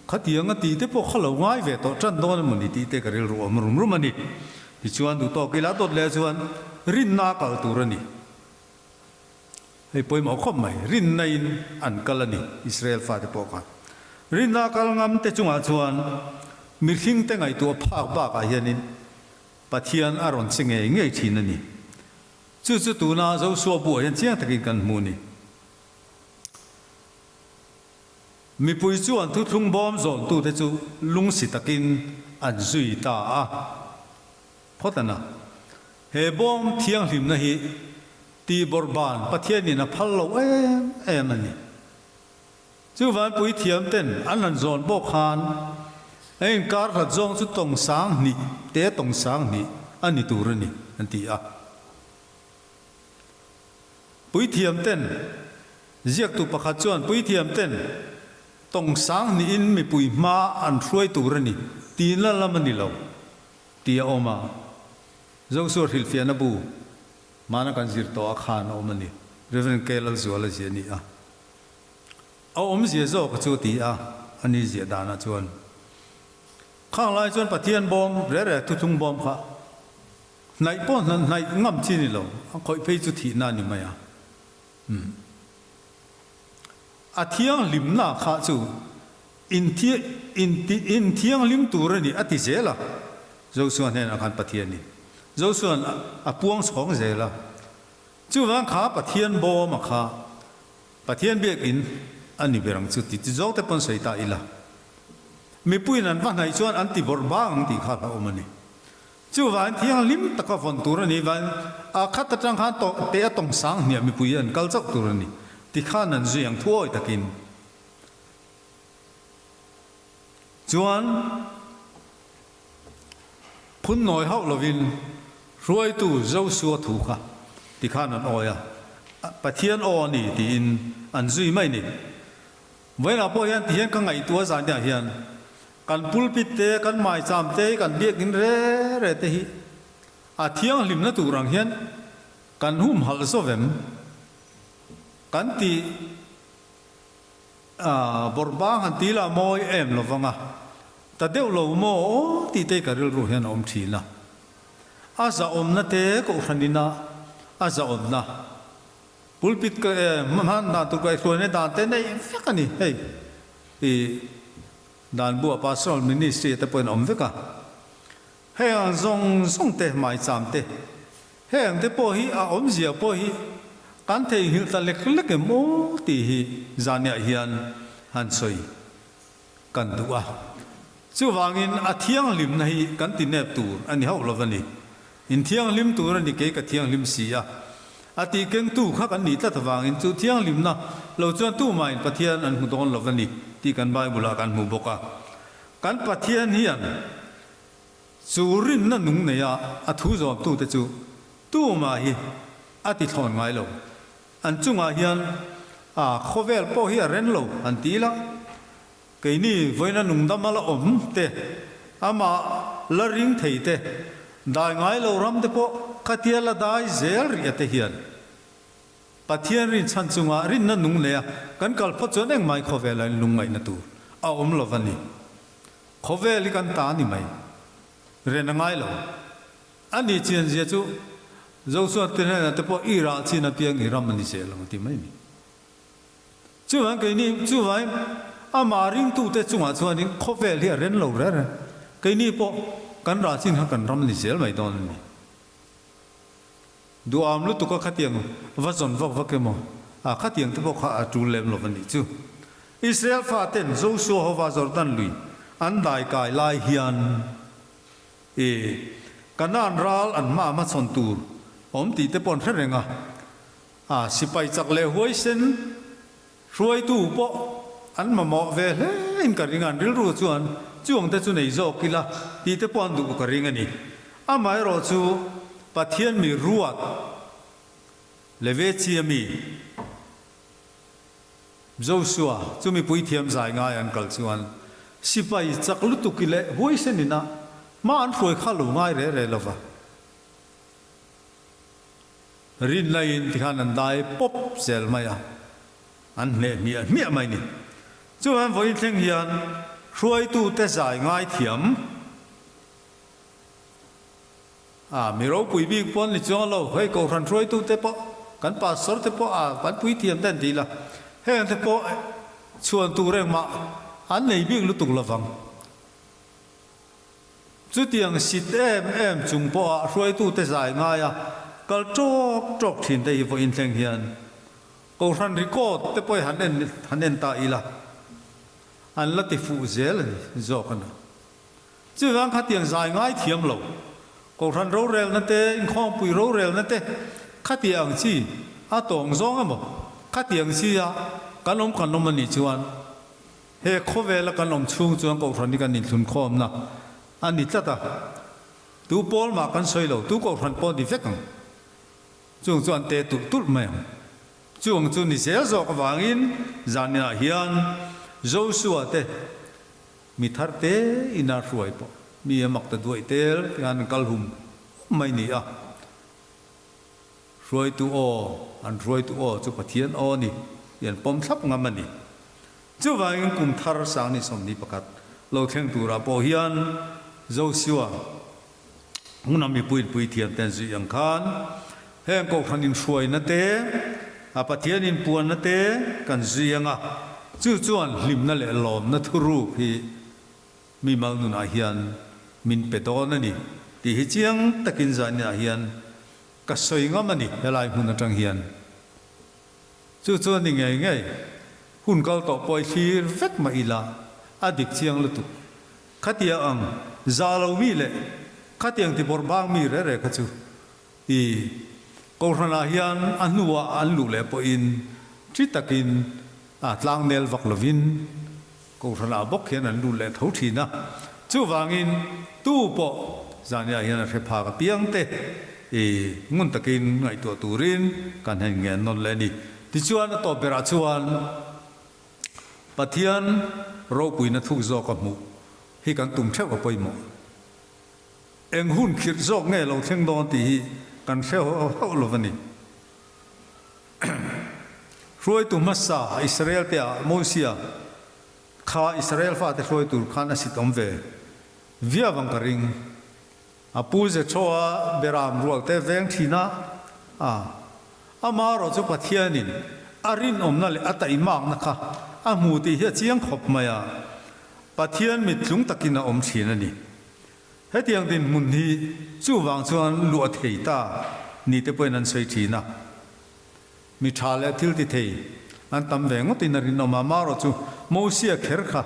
Khatiang a tih te pawh kha lo ngai ve tawh tan dawn emaw ni tih te ka rilru awm rum rum a ni. Tichuan duhtawk ila dawt leh chuan rinna a kal tur a ni. Hei pawimawh khawp mai, rinna in an kal a ni, Israel fate pawh khan. Rinna kal ngam te chungah chuan mihring te ngaihtuah phak bakah hianin Pathian a rawn che ngei ngei thin a ni. Chu chu tuna Joshua buah hian chiang takin kan hmu a ni. Mipui chuan thuthlung bawm zawntute chu lungsi takin an zui ta a. Phawt a na. He bawm thianghlimna hi tihbawrhban Pathianin a phal lo em em a ni. Chu vanpui thiam ten an han zawn bawk khan a inkar hlat zawng chu tawng sang hnih te tawng sang hnih a ni tur a ni an ti a. Puithiam ten ziaktu pakhat chuan puithiam ten tawng sang hnihin mipui hma an hruai tur a ni tihna lam a ni lo tih a awm a. Joshua hrilhfiahna bu hmana kan zir tawh a khan a awm a ni. Rev. K. Lalzuala zia a ni a. A awmzia zawk chu ti a, a ni ziah danah chuan. Khang lai chuan Pathian bawm re re thuthlung bawm kha hnaih pawh hnaih ngam chi ni lo, a khawih phei chu thihna a ni mai a. Umm. A thianghlimna kha chu Inthianghlim tur a ni a ti zel a, Joshua hnenah khan Pathianin. Joshua'n a puang chhawng zel a. Chuvang kha Pathian bawm a kha Pathian biakin a ni ber ang chu ti ti zawk te pawn sawi ta ila. Mipuiin an va hnaih chuan an ti bawrh bang ang tih kha hlauhawm a ni. Chuvangin thianghlim taka vawn tur a ni van a khat atang khan tawh te a tawng sang hniah mipui an kal chauh tur a ni ti khan an zui ang thuawi takin. Chuan phun nawi hauh lovin hruaitu Joshua thu kha tikhan an awi a, Pathian aw a ni tiin an zui mai ni. Vawiinah pawh hian tihian ka ngaihtuah zaniah hian kan pulpit te, kan maicham te, kan biakinn re re te hi a thianghlimna tur ang hian kan humhalh zawvem kan ti. A bawrhbang han ti la mawi em lo vang a, ta deuh lo maw aw tih te ka rilru hian a awm thin a. A zahawmna te kohhran ina a zahawmna pulpit ka hman dan tur kaihhruaina dan te neih vek a ni hei i dan buah pastoral ministry te pawhin a awm vek a. Heng ang zawng zawng te maicham te heng te pawh hi a awmzia pawh hi kan theihnghilh ta lek lek em aw tih hi zaniah hian han sawi kan duh a. Chuvangin a thianghlimna hi kan ti nep tur a ni hauh lo va ni. In thianghlim tur a ni kei ka thianghlim si a. A tih kengtu kha kan nih tlat avangin chu thianghlimna lo chuan tumahin Pathian an hmu dawn lo va ni tih kan Bible-ah kan hmu bawk a. Kan Pathian hian chu rinna nung neia a thu zawmtute chu tumah hi a ti thlawn ngai lo. An chungah hian a khawvel pawh hi a ren lo an ti la. Keini vawiina nungdama la awm te, amah la ring thei te, dai ngai lo ram te pawh khatia la dai zel rih ate hian Pathian rinchhan chunga rinna nung neia kan kal phawt chuan engmai khawvela in lungngaihna tur a awm lo va ni. Khawvel hi kan ta a ni mai. Ren a ngai lo. A ni chianzia chu Joshua te hnenah te pawh i rah chin apiang i ram a ni zel ang a ti mai a ni. Chuvang keini chuvangin amah ringtute chungah chuanin khawvel hi a ren lo reng reng. Keini pawh kan rah chin kha kan ram ni zel mai dawn a ni. Duham lutuk a khatiang va zawn vak vak emaw a khatiang te pawh kha a tul lem lo a nih chu. Israel faten Joshua hova Jordan lui an dai kai lai hian i Kanaan ral an hma hmachhawn tur awm tih te pawh an hre reng a. A sipai chak leh huaisen hruaitu pawh an mamawh ve hle in ka ring a, an rilru chuan chuang te chu nei zawk ila tih te pawh an duh ka ring a ni. Amaherawh chu Pathian mi ruat Levechia mi Joshua chu mipui thiam zai ngai an kal chuan sipai chak lutuk i leh huaisen ina hma an hruai kha lo ngai re re lova. Rinna in tikhan an dai pawp zel mai a, an hneh hmiah hmiah mai ni. Chuan vawiin thleng hian hruaitute zai ngaithiam a, mi ropui bik pawn ni chuang lo, hei kohhran hruaitute pawh, kan pastor te pawh a, kan puithiam te an ti la, heng te pawh chhuan tur engmah an nei bik lutuk lovang. Chutiang sit em em chung pawha hruaitute zai ngaia kal tawk tawk thin te hi vawiin thleng hian Kohhran record te pawh hi han en han en ta ila an la ti fuh zel a ni zawk a ni. Chuvang khatiang zai ngai thiam lo Kohhran rorelna te, inkhawmpui rorelna te khatiang chi a tawng zawng emaw khatiang chi a kan awm kan awm a nih chuan He khawvela kan awm chhung chuan Kohhran hi kan inthlunkhawmna a ni tlat a, tu pawl mah kan sawi lo, tu Kohhran pawh ni vek ang. Chung chu an te tulh tulh mai ang. Chung chu ni zel zawk avangin zaninah hian Joshua te mi thar te ina hruai pawh mi a mak ta duaih tel tihian an kal hum hum mai ni a. Hruaitu aw, an hruaitu aw chu Pathian aw a ni tih an pawm thlap ngam a ni. Chuvangin kum thar sangni 21 lo thleng turah pawh hian Joshua hmuna mipui inpuithiam te an zuih ang khan heng kohhran inhruaina te, a Pathian inpuanna te kan zui ang a, chu chuan hlimna leh lawmna thuruk hi Mi mal nunah hian min pe dawn a ni tih hi chiang takin zaninah hian ka sawi ngam a ni helai hmun atang hian. Chu chu a ni ngei ngei, hun kal tawh pawh i thlir vek mah ila a dik chiang lutuk. Khatia ang za lo mi leh khatiang ti bawrh bang mi re re kha chu i Kohhranah hian a hnuah an luh leh pawhin thi takin a tlangnel vak lovin Kohhranah bawk hian an lut leh tho thin a, chuvangin tu pawh zaniah hian a hre phak apiang te i ngun takin ngaihtuah turin kan han ngen nawn leh a ni. Tichuan a tawp berah chuan Pathian ropuina thuk zawk a hmuh hi kan tum theuh a pawimawh. Eng hun khirh zawk nge lo thleng dawn tih hi kan hre hauh lo a ni. Hruaitu hmasa Israel te ah Mosia kha Israel fate hruai tur khan a sit awm ve viau ang ka ring. A pu Jethro-a beram rual te veng thin a. a. Amaherawh chu Pathianin a rinawmna leh a taihmakna kha a hmu tih hi a chiang khawp mai a, Pathian mittlung takin a awm thin a ni. Hetiang dinhmun hi chuvang chuan luah thei ta ni te pawhin an sawi thin a. Mi tha leh thil ti thei an tam ve ngawtin a rinawm a, amaherawh chu Mosia kher kha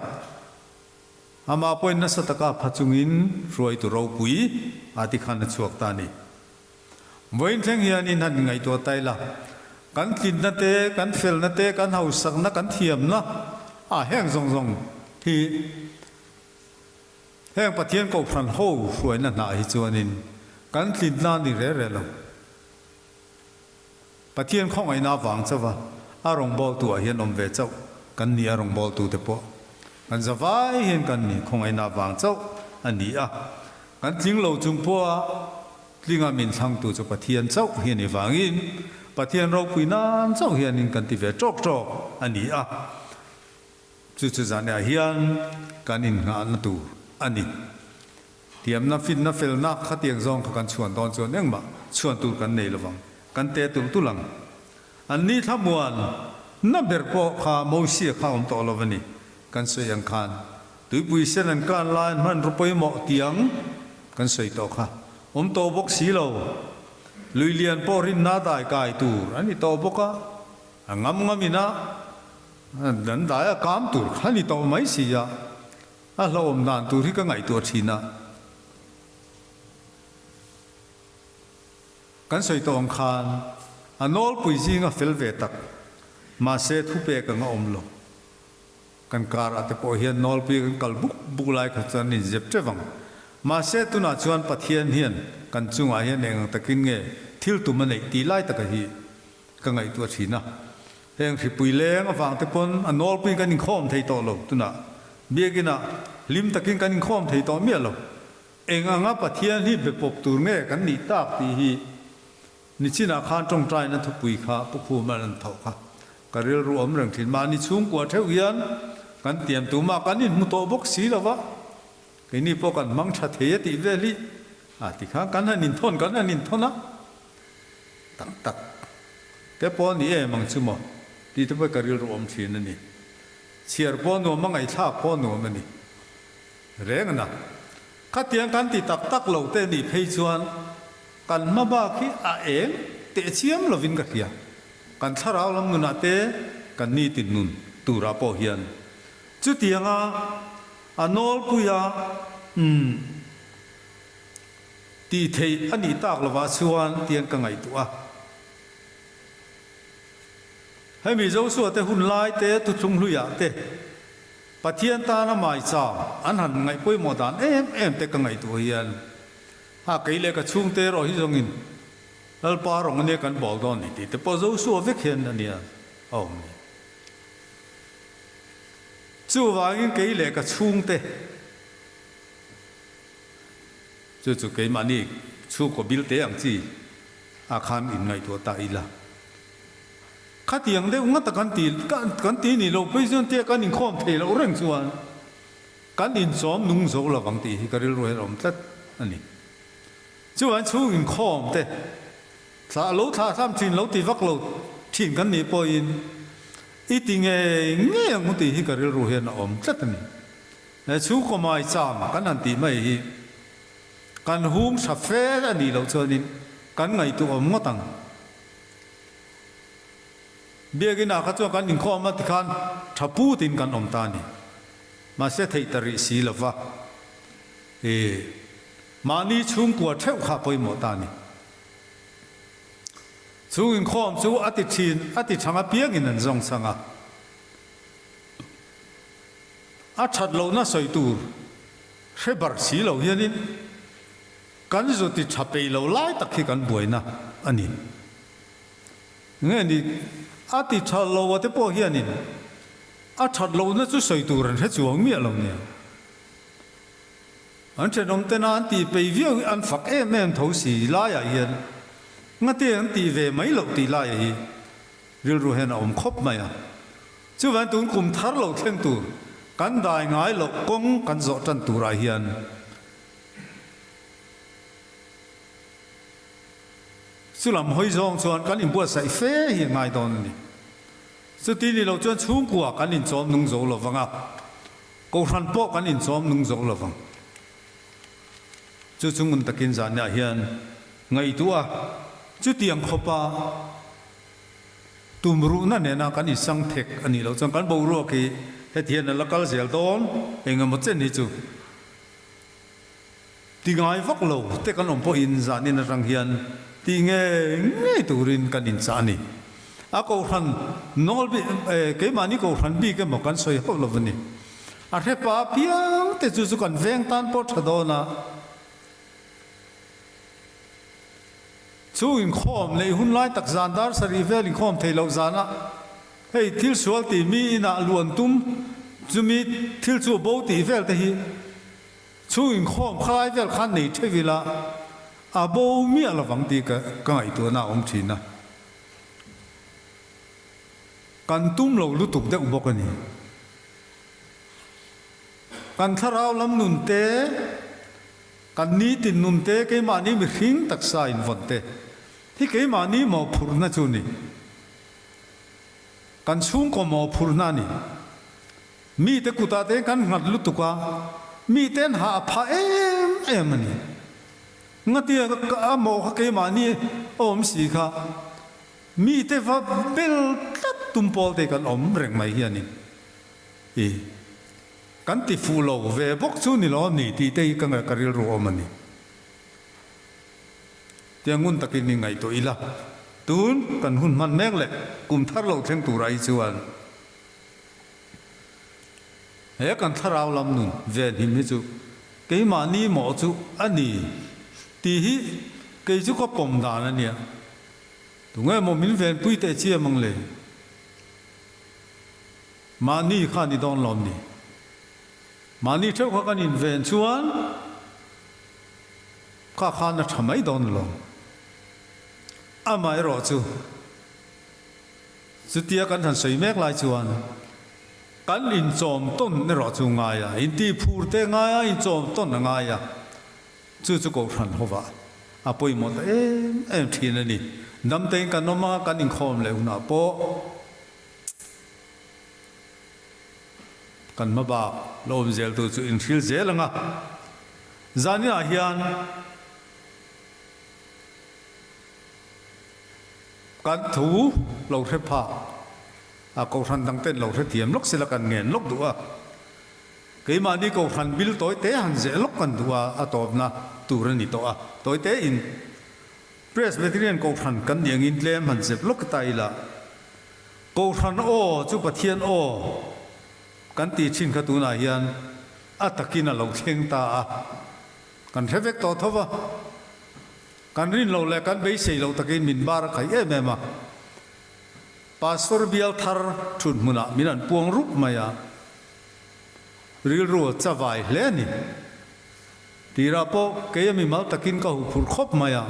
Amah pawhin nasa taka pha chungin hruaitu ropui a ti khan a chhuak ta a ni. Vawiin thleng hian in han ngaihtuah ta ila, kan tlinna te, kan felna te, kan hausakna, kan thiamna a heng zawng zawng hi heng Pathian Kohhran ho hruaina hnah hi chuanin kan tlinna a ni re re lo. Pathian khawngaihna avang chauha a rawngbawltu ah hian awm ve chauh kan ni a, rawngbawltute pawh kan za vai hian kan ni khawngaihna avang chauh a ni a, kan tling lo chung pawha tlinga min thlangtu chu Pathian chauh hi a ni vangin Pathian ropui nan chauh hianin kan ti ve tawk tawk a ni a, chu chu zanah hian kan innghahna tur a ni. Tiamna, finna, felna khatiang zawng kha kan chhuan dawn chuan engmah chhuan tur kan nei lovang, kan te tulh tulh ang. An ni thlamuan na ber pawh kha Mosia kha awm tawh lo a ni, kan sawi ang khan. Tuipui sen an kan lai an hmanraw pawimawh tiang kan sawi tawh kha awm tawh bawk si lo. Lui lian pawh rinna dai kai tur a ni tawh bawk a, a ngam ngam ina an dai a kam tur kha ni tawh mai si a. A hlauhawm dan tur hi ka ngaihtuah thin a. Kan sawi tawh ang khan a nawlpui zinga fel ve tak, mahse thupek ang a awm lo. Kan kar ah te pawh hian nawlpui kan kal buk buk lai kha chuan an inzep teuh ang. Mahse tunah chuan Pathian hian kan chungah hian eng ang takin nge thil tum a neih tih lai taka hi ka ngaihtuah thin a. Heng hripui leng avang te pawn a nawlpuiin kan inkhawm thei tawh lo. Tunah Biakinah hlim takin kan inkhawm thei tawh miah lo. Eng anga Pathian hi be pawp tur nge kan nih tak tih hi nichinah khan tawngtaina thupui kha Pu Khuma'n an thawh kha ka rilru awm reng thin. Mahni chhungkua theuh hian kan tiam tumah kan inhmu tawh bawk si lo va, keini pawh kan hmang tha thei a tih vel hi a ti khan kan han inthawn kan han inthawn a. Tak tak te pawh a ni em ang chu maw tih te pawh ka rilru awm thin a ni. Chhiar pawh nuam a ngaihthlak pawh nuam a ni reng a na. Khatiang kan ti tak tak lo te nih phei chuan kan hma bak hi a eng teh chiam lovin ka hria. Kan thlarau lam nunah te kan nitin nun turah pawh hian chutianga a nawlpuia umm. Tih theih a nih tak lovah chuan tiang ka ngaihtuah a. Hemi Joshua te hun lai te thuthlung hluiah te Pathian tana maicham an han ngaih pawimawh dan em em te ka ngaihtuah hian a kei leh ka chhungte erawh hi zawngin Lalpa rawng ania kan bawl dawn ni tih te pawh Joshua vek hian ania a awm ni. Chuvangin kei leh ka chhungte. Chu chu keimahni chhungkaw bil te ang chi ah khan in ngaihtuah ta ila. Khatiang deuh ngata kan ti kan ti ni loh phei chuan tia kan inkhawm thei loh reng chuan kan inchawm nung zo lo ang tih hi ka rilru hian a awm tlat a ni. Chuan chhung inkhawm te thlah lo thlah hlam thin lo ti vak lo thin kan nih pawhin i ti ngei ngei ang tih hi ka rilru hian a awm tlat a ni. He chhungkaw maicham kan han tih mai hi kan hung tha fel a nih loh chuanin kan ngaihtuah awm ngawt ang. Biakinah kha chuan kan inkhawm a tikhan tha putin kan awm ta a ni. Mahse theih ta rih si lova i mahni chhungkua theuh kha pawimawh ta a ni. Chhung inkhawm chu a ti thin a ti thang apiangin an zawng chang a. A that lohna sawi tur hre bar si lo hianin kan zu ti tha peih lo lai tak hi kan buaina a ni. Nge ni, a ti tha lo a te pawh hianin a that lohna chu sawi tur an hre chuang miah lo nia. An thenawm tena an tih peih viau hi an fak em em tho si laiah hian ngate an tih ve mai loh tih laiah hi rilru hian a awm khawp mai a. Chuvang tun kum thar lo thleng tur kan dai ngai loh kawng kan zawh tan turah hian Chulam hawi zawng chuan kan inbuatsaih fe hi a ngai dawn a ni. Chuti ni lo chuan chhungkua kan inchawm nung zo lo vang a, Kohhran pawh kan inchawm nung zo lo vang. Chu chu ngun takin zanah hian ngaihtuah a, chutiang khawpa tumruhna nena kan insang thek a nih loh chuan kan boruak hi heti hian a la kal zel dawn eng emaw chen hi chu ti ngai vak lo te kan awm pawhin zanin atang hian ti ngei ngei turin kan inchah a ni. A kohhran nawl bik keimahni kohhran bik emaw kan sawi hauh lo a ni. A hrepa apiang te chu chu kan veng tan pawh tha dawn a. Chu inkhawm neih hun lai tak zan dar sarih vel inkhawm thei loh zana hei thil sual tih mi inah luan tum chumi thil chu bo tih vel te hi chu inkhawm khalai vel khan nei theuh ila a bo miah lovang tih ka ka ngaihtuahna a awm thin a. Kan tum lo lutuk deuh bawk a ni. Kan thlarau lam nun te. Kan nitin nun te keimahni mihring taksa invawn te hi keimahni mawhphurhna chu ni. Kan chhungkaw mawhphurhna a ni. Mite kutah te kan nghat lutuk a, miten hah a phah em em a ni. Ngatia a mawh kha keimahni awm si kha mite va bel tlat tum pawl te kan awm reng mai hi a ni. I. Kan ti fuh lo ve bawk chu ni lo ni tih te hi ka ngaih ka rilru awm a ni. Tia ngun takin i ngaihtuah ila, tun kan hun hman mek leh kum thar lo thleng tur ai chuan he kan thlarau lam nun venhim hi chu keimahni mawh chu a ni tih hi kei chu ka pawm dan a nia. Tunge maw min venpui teh chiam ang le? Mahni kha ni dawn lawm ni. Mahni theuh kha kan inven chuan kha khan a tha mai dawn alawm. Amaherawh chu chutia kan han sawi mek lai chuan kan inchawm tawn erawh chu ngai a, intihphur te ngai a, inchawm tawn a ngai a, chu chu Kohhran hovah a pawimawh ta em em thin a ni. Damtein kan awm a, kan inkhawm leh hunah pawh. Kan hma bak la awm zel tur chu inhril zel ang a, zaninah hian kan thu lo hre phak a, Kohhran dang ten lo hre thiam lawk sela kan ngen lawk duh a, keimahni Kohhran bil tawi te han zeh lawk kan duh a, a tawpna tur a ni tawh a, tawi te in Presbyterian Kohhran kan nih angin tlem han zep lawk ta ila, Kohhran aw chu Pathian aw kan tih thin kha tunah hian a takin a lo thleng ta a, kan hre vek tawh tho va, kan rin loh leh kan beisei loh takin min bar a khaih em em a, Pastor bial thar thut hmunah min an puang rup mai a, rilru a chavai hle a ni. Tirah pawh kei a mimal takin ka huphurh khawp mai a.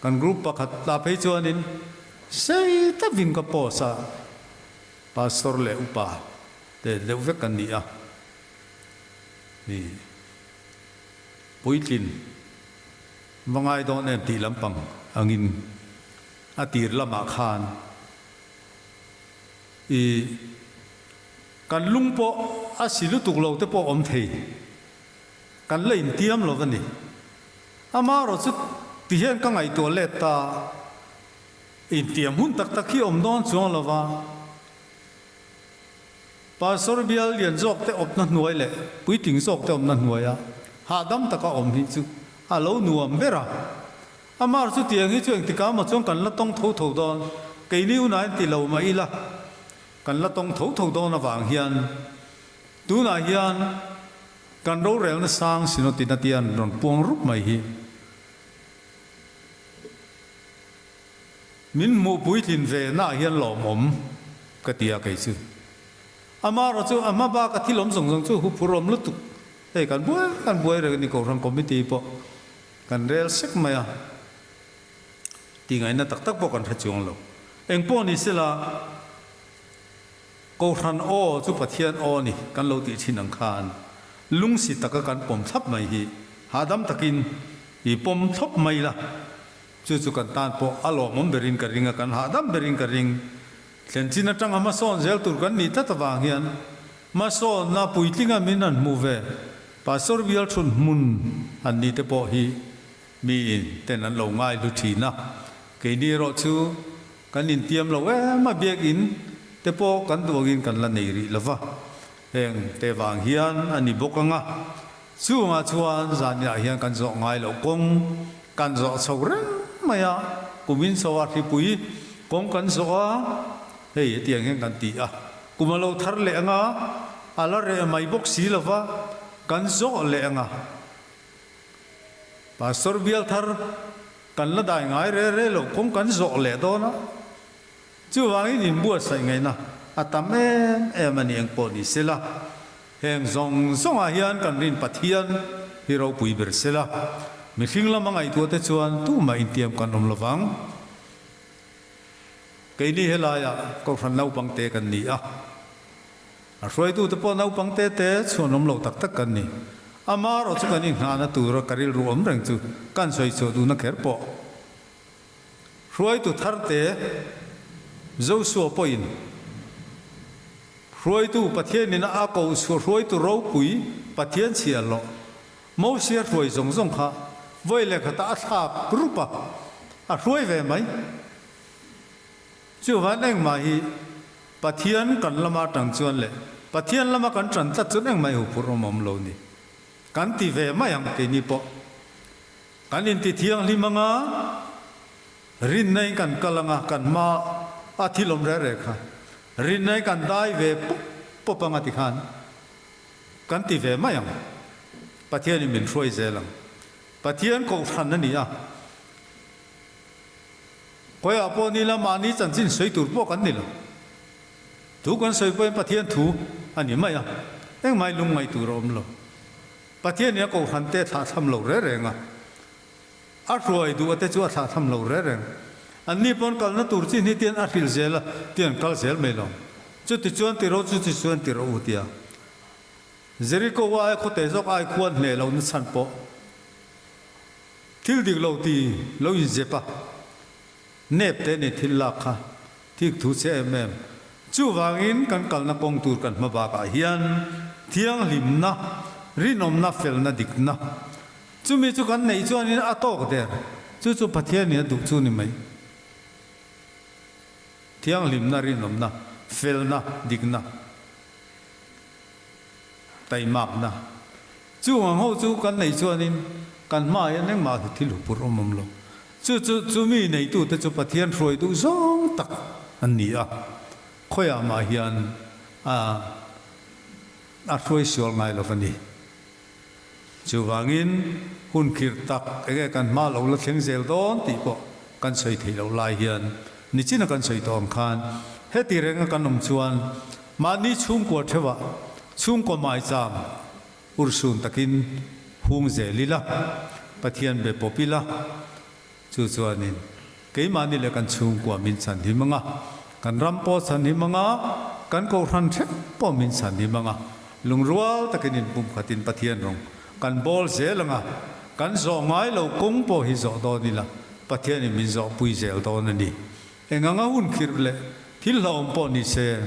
Kan group pakhat tla phei chuanin sei takin ka post a, Pastor leh upa te deuh vek kan ni a, mi puitlin va ngai dawn em tih lampang angin a tir lamah khan i kan lung pawh a si lutuk lo te pawh awm thei. Kan la intiam lo a ni. Amaherawh chu ti hian ka ngaihtuah let ta, intiam hun tak tak hi awm dawn chuang lo va, Pastor bial lian zawk te awpna hnuai leh puitling zawk te awmna hnuaia hahdam taka awm hi chu a lo nuam ber a. Amaherawh chu tiang hi chu engtikah maw chuan kan la tawng tho tho dawn, keini unain ti lo mah ila kan la tawng tho tho dawn avang hian Tunah hian kan rorelna sang Synod-in a tian rawn puang rup mai hi. Min hmuh puitlin ve naah hian lawmawm ka ti a kei chu. Amaherawh chu a hma bak a thil awm zawng zawng chu huphurhawm lutuk. Hei kan buai kan buai reng a ni Kohhran Committee pawh kan rel sek mai a. Tihngaihna tak tak pawh kan hre chuang lo. Engpawh ni sela. Kohhran aw chu Pathian aw a ni kan lo tih thin ang khan lungsi taka kan pawm thlap mai hi hahdam takin i pawm thlawp mai la. Chu chu kan tan pawh a lawmawm berin ka ring a, kan hahdam berin ka ring. Thlen chin atanga hmasawn zel tur kan nih tlat avang hian hmasawnna puitlinga min han hmuh ve Pastor bial thun hmun han nih te pawh hi miin ten an lo ngai hlu thin a. Keini erawh chu kan intiam lo em a, biakinn te pawh kan duh angin kan la nei rih lo va. Heng te vang hian a ni bawk ang a, chungah chuan zanriah hian kan zawh ngai loh kawng kan zawh chho reng mai a, kumin chho a hripui kawng kan zawh a, hei hetiang hian kan ti a, kum a lo thar leh ang a, a la reh mai bawk si lo va, kan zawh leh ang a. Pastor bial thar kan la dai ngai re re loh kawng kan zawh leh dawn a. Chuvangin inbuatsaih ngaihna a tam em em a ni eng pawh ni sela, heng zawng zawngah hian kan rin Pathian hi ropui ber sela, mihring lama ngaihtuah te chuan tumah intiam kan awm lovang. Keini helaiah Kohhran naupang te kan ni a, a hruaitute pawh naupang te te chhuan awm lo tak tak kan ni. Amaherawhchu chu kan inghahna tura ka rilru awm reng chu kan sawi chhuah duhna kher pawh. Hruaitu tharte Joshua pawhin hruaitu Pathianin a koh chhuah hruaitu ropui Pathian chhiah loh Mosia hruai zawng zawng kha vawi leh khatah a thlak rup a, a hruai ve mai. Chuvan engmah hi Pathian kan lama tang chuan leh Pathian lama kan tan tlat chuan engmah hi huphurh awm awm lo ni. Kan ti ve mai ang keini pawh. Kan inti thianghlim anga rinna in kan kal anga kan hma a thil awm reh reh kha rinna in kan dai ve pawp pawp anga ti khan kan ti ve mai ang. Pathian in min hruai zel ang. Pathian kohhran a ni a, khawiah pawh ni la mahni chanchin sawi tur pawh kan ni lo. Thu kan sawi pawhin Pathian thu a ni mai a, engmah i lungngaih tur a awm lo. Pathian in a kohhran te thlah thlam lo reh reng a, a hruai duh a te chu a thlah thlam lo reh reng. Anni pawn kalna tur chin hi tian a hrilh zel a, tian kal zel mai lo. Chuti chuan ti rawh, chuti chuan ti rawh u tia. Jeriko aia khawte zawk ai khuan hneh lohna chhan pawh thil dik lo ti lo inzep a, nep te ni thil lak kha thik thu che em em. Chuvangin kan kalna kawng tur kan hma bakah hian thianghlimna, rinawmna, felna, dikna chumi chu kan neih chuanin a tawk der. Chu chu Pathianin a duh chu ni mai. Thianghlimna, rinawmna, felna, dikna, taimakna Chung ang ho chu kan neih chuanin kan hmaah hian engmah thil hupurh awm awm lo. Chu chu chumi neitute chu Pathian hruai duh zawng tak an ni a, khawiah mah hian a a hruai sual ngai lo va ni. Chuvangin hun khirh tak enge kan hma lo la thleng zel dawn tih pawh kan sawi theih loh lai hian nichina kan sawi tawh ang khan heti renga kan awm chuan mahni chhungkua theuhah chhungkaw maicham Urhsun takin hung zel ila, Pathian be pawp ila, chu chuanin keimahni leh kan chhungkua min chhan him anga, kan ram pawh chhan him anga, kan kohhran hrep pawh min chhan him anga, lungrual takin inpumkhatin Pathian rawng kan bawl zel anga, kan zawh ngai lo kawng pawh hi zawh dawn ila, Pathianin min zawhpui zel dawn a ni. Eng anga hun khirh leh thil hlauhawm pawh ni se,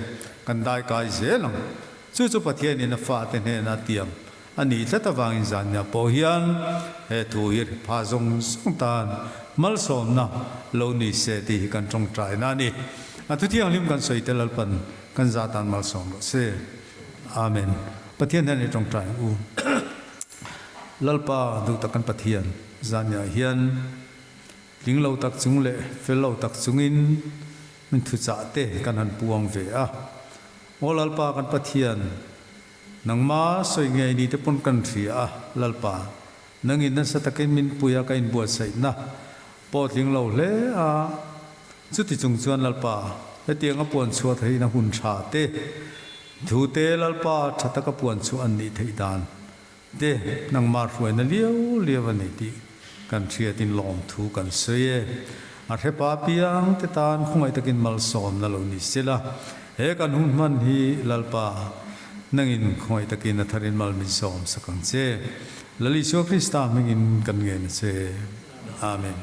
kan daikai zel ang. Chu chu Pathianin a fate hnena tiam a nih tlat avangin zannia pawh hian he thu hi pha zawng zawng tan malsawmna lo ni se tih hi kan tawngtaina a ni. A thu thianghlim kan sawi te Lalpan kan za tan malsawm rawh se. Amen. Pathian hian i tawngtai ang u. Lalpa duh tak kan Pathian zannia hian Tling lo tak chung leh fel lo tak chungin min thuchah te kan han puang ve a. Aw Lalpa kan Pathian, nangma sawi ngei ni te pawn kan hria a, Lalpa, nangin nasa takin min pui a ka inbuatsaihna pawh tling lo hle a. Chuti chung chuan Lalpa, hetianga puan chhuah theihna hun tha te, thu te Lalpa tha taka puan chhuah an nih theih dan Te, nangmah hruaina liau liau a ni tih kan hriatin lawmthu kan sawi e. A hrepa piang te tan khawngaih takin malsawmna lo ni sela, he kan hun hman hi Lalpa nangin khawngaih takin a tharin mal min sawm sak ang che. Lal Isua Krista hmingin kan ngen a che. Amen.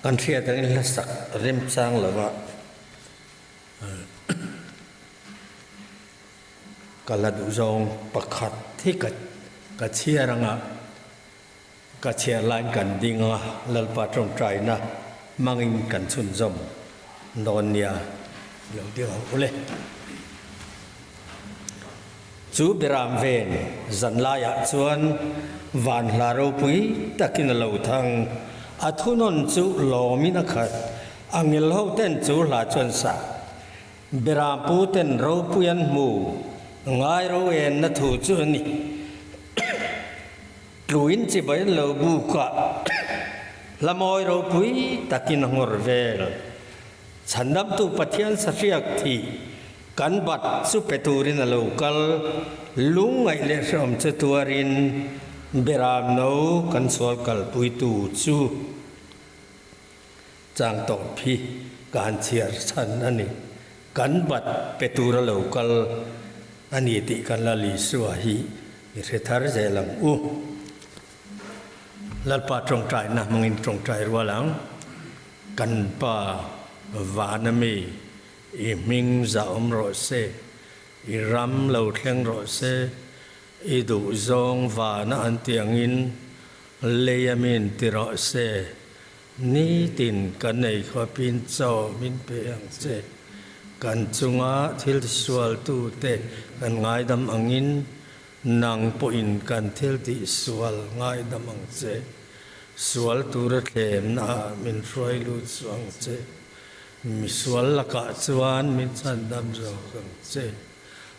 Kan hriat angin hla sak remchang lova ka la duh zawng pakhat hi ka ka chhiar anga ka chhiar laiin kan ding anga Lalpa tawngtaina hmangin kan chhunzawm dawn nia lo ding ang u le. Chu Beram ven zan laiah chuan van hla ropui takin a lo thang. A thunawn chu lawmin a khat. A ngil ho ten chu hla chuan sa. Beram pu ten ropui an hmu. Ngai ro enna thu chu a ni. Tluin chibai an lo buk a, hla mawi ropui takin a ngawr vel. Chhandamtu Pathian sahriak thih kan bat chu pe turin a lo kal, lungngaih leh hrehawm che tuarin Beram no kan sual kalpuitu chu chang tawp hi ka han chhiar chhan a ni. Kan bat pe tur a lo kal a ni tih kan Lal Isua hi i hre thar zel ang u. Lalpa tawngtaina hmangin tawngtai rual ang. Kan Pa vana mi i hming za awm rawh se, i ram lo thleng rawh se, i duh zawng vana an tih angin lei a min ti rawh se, nitin kan ei khawpin chaw min pe ang che, kan chunga thil sualtute kan ngaidam angin nang pawhin kan thil tih sual ngaidam ang che. Sual tura thlemna ah min hruai lut suh ang che. Misual lakah chuan min chhandam zawk ang che.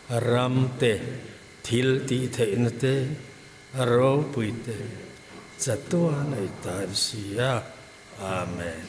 Ram te, thil tih theihna te, a ropui te, chatuan ei tan si a. Amen.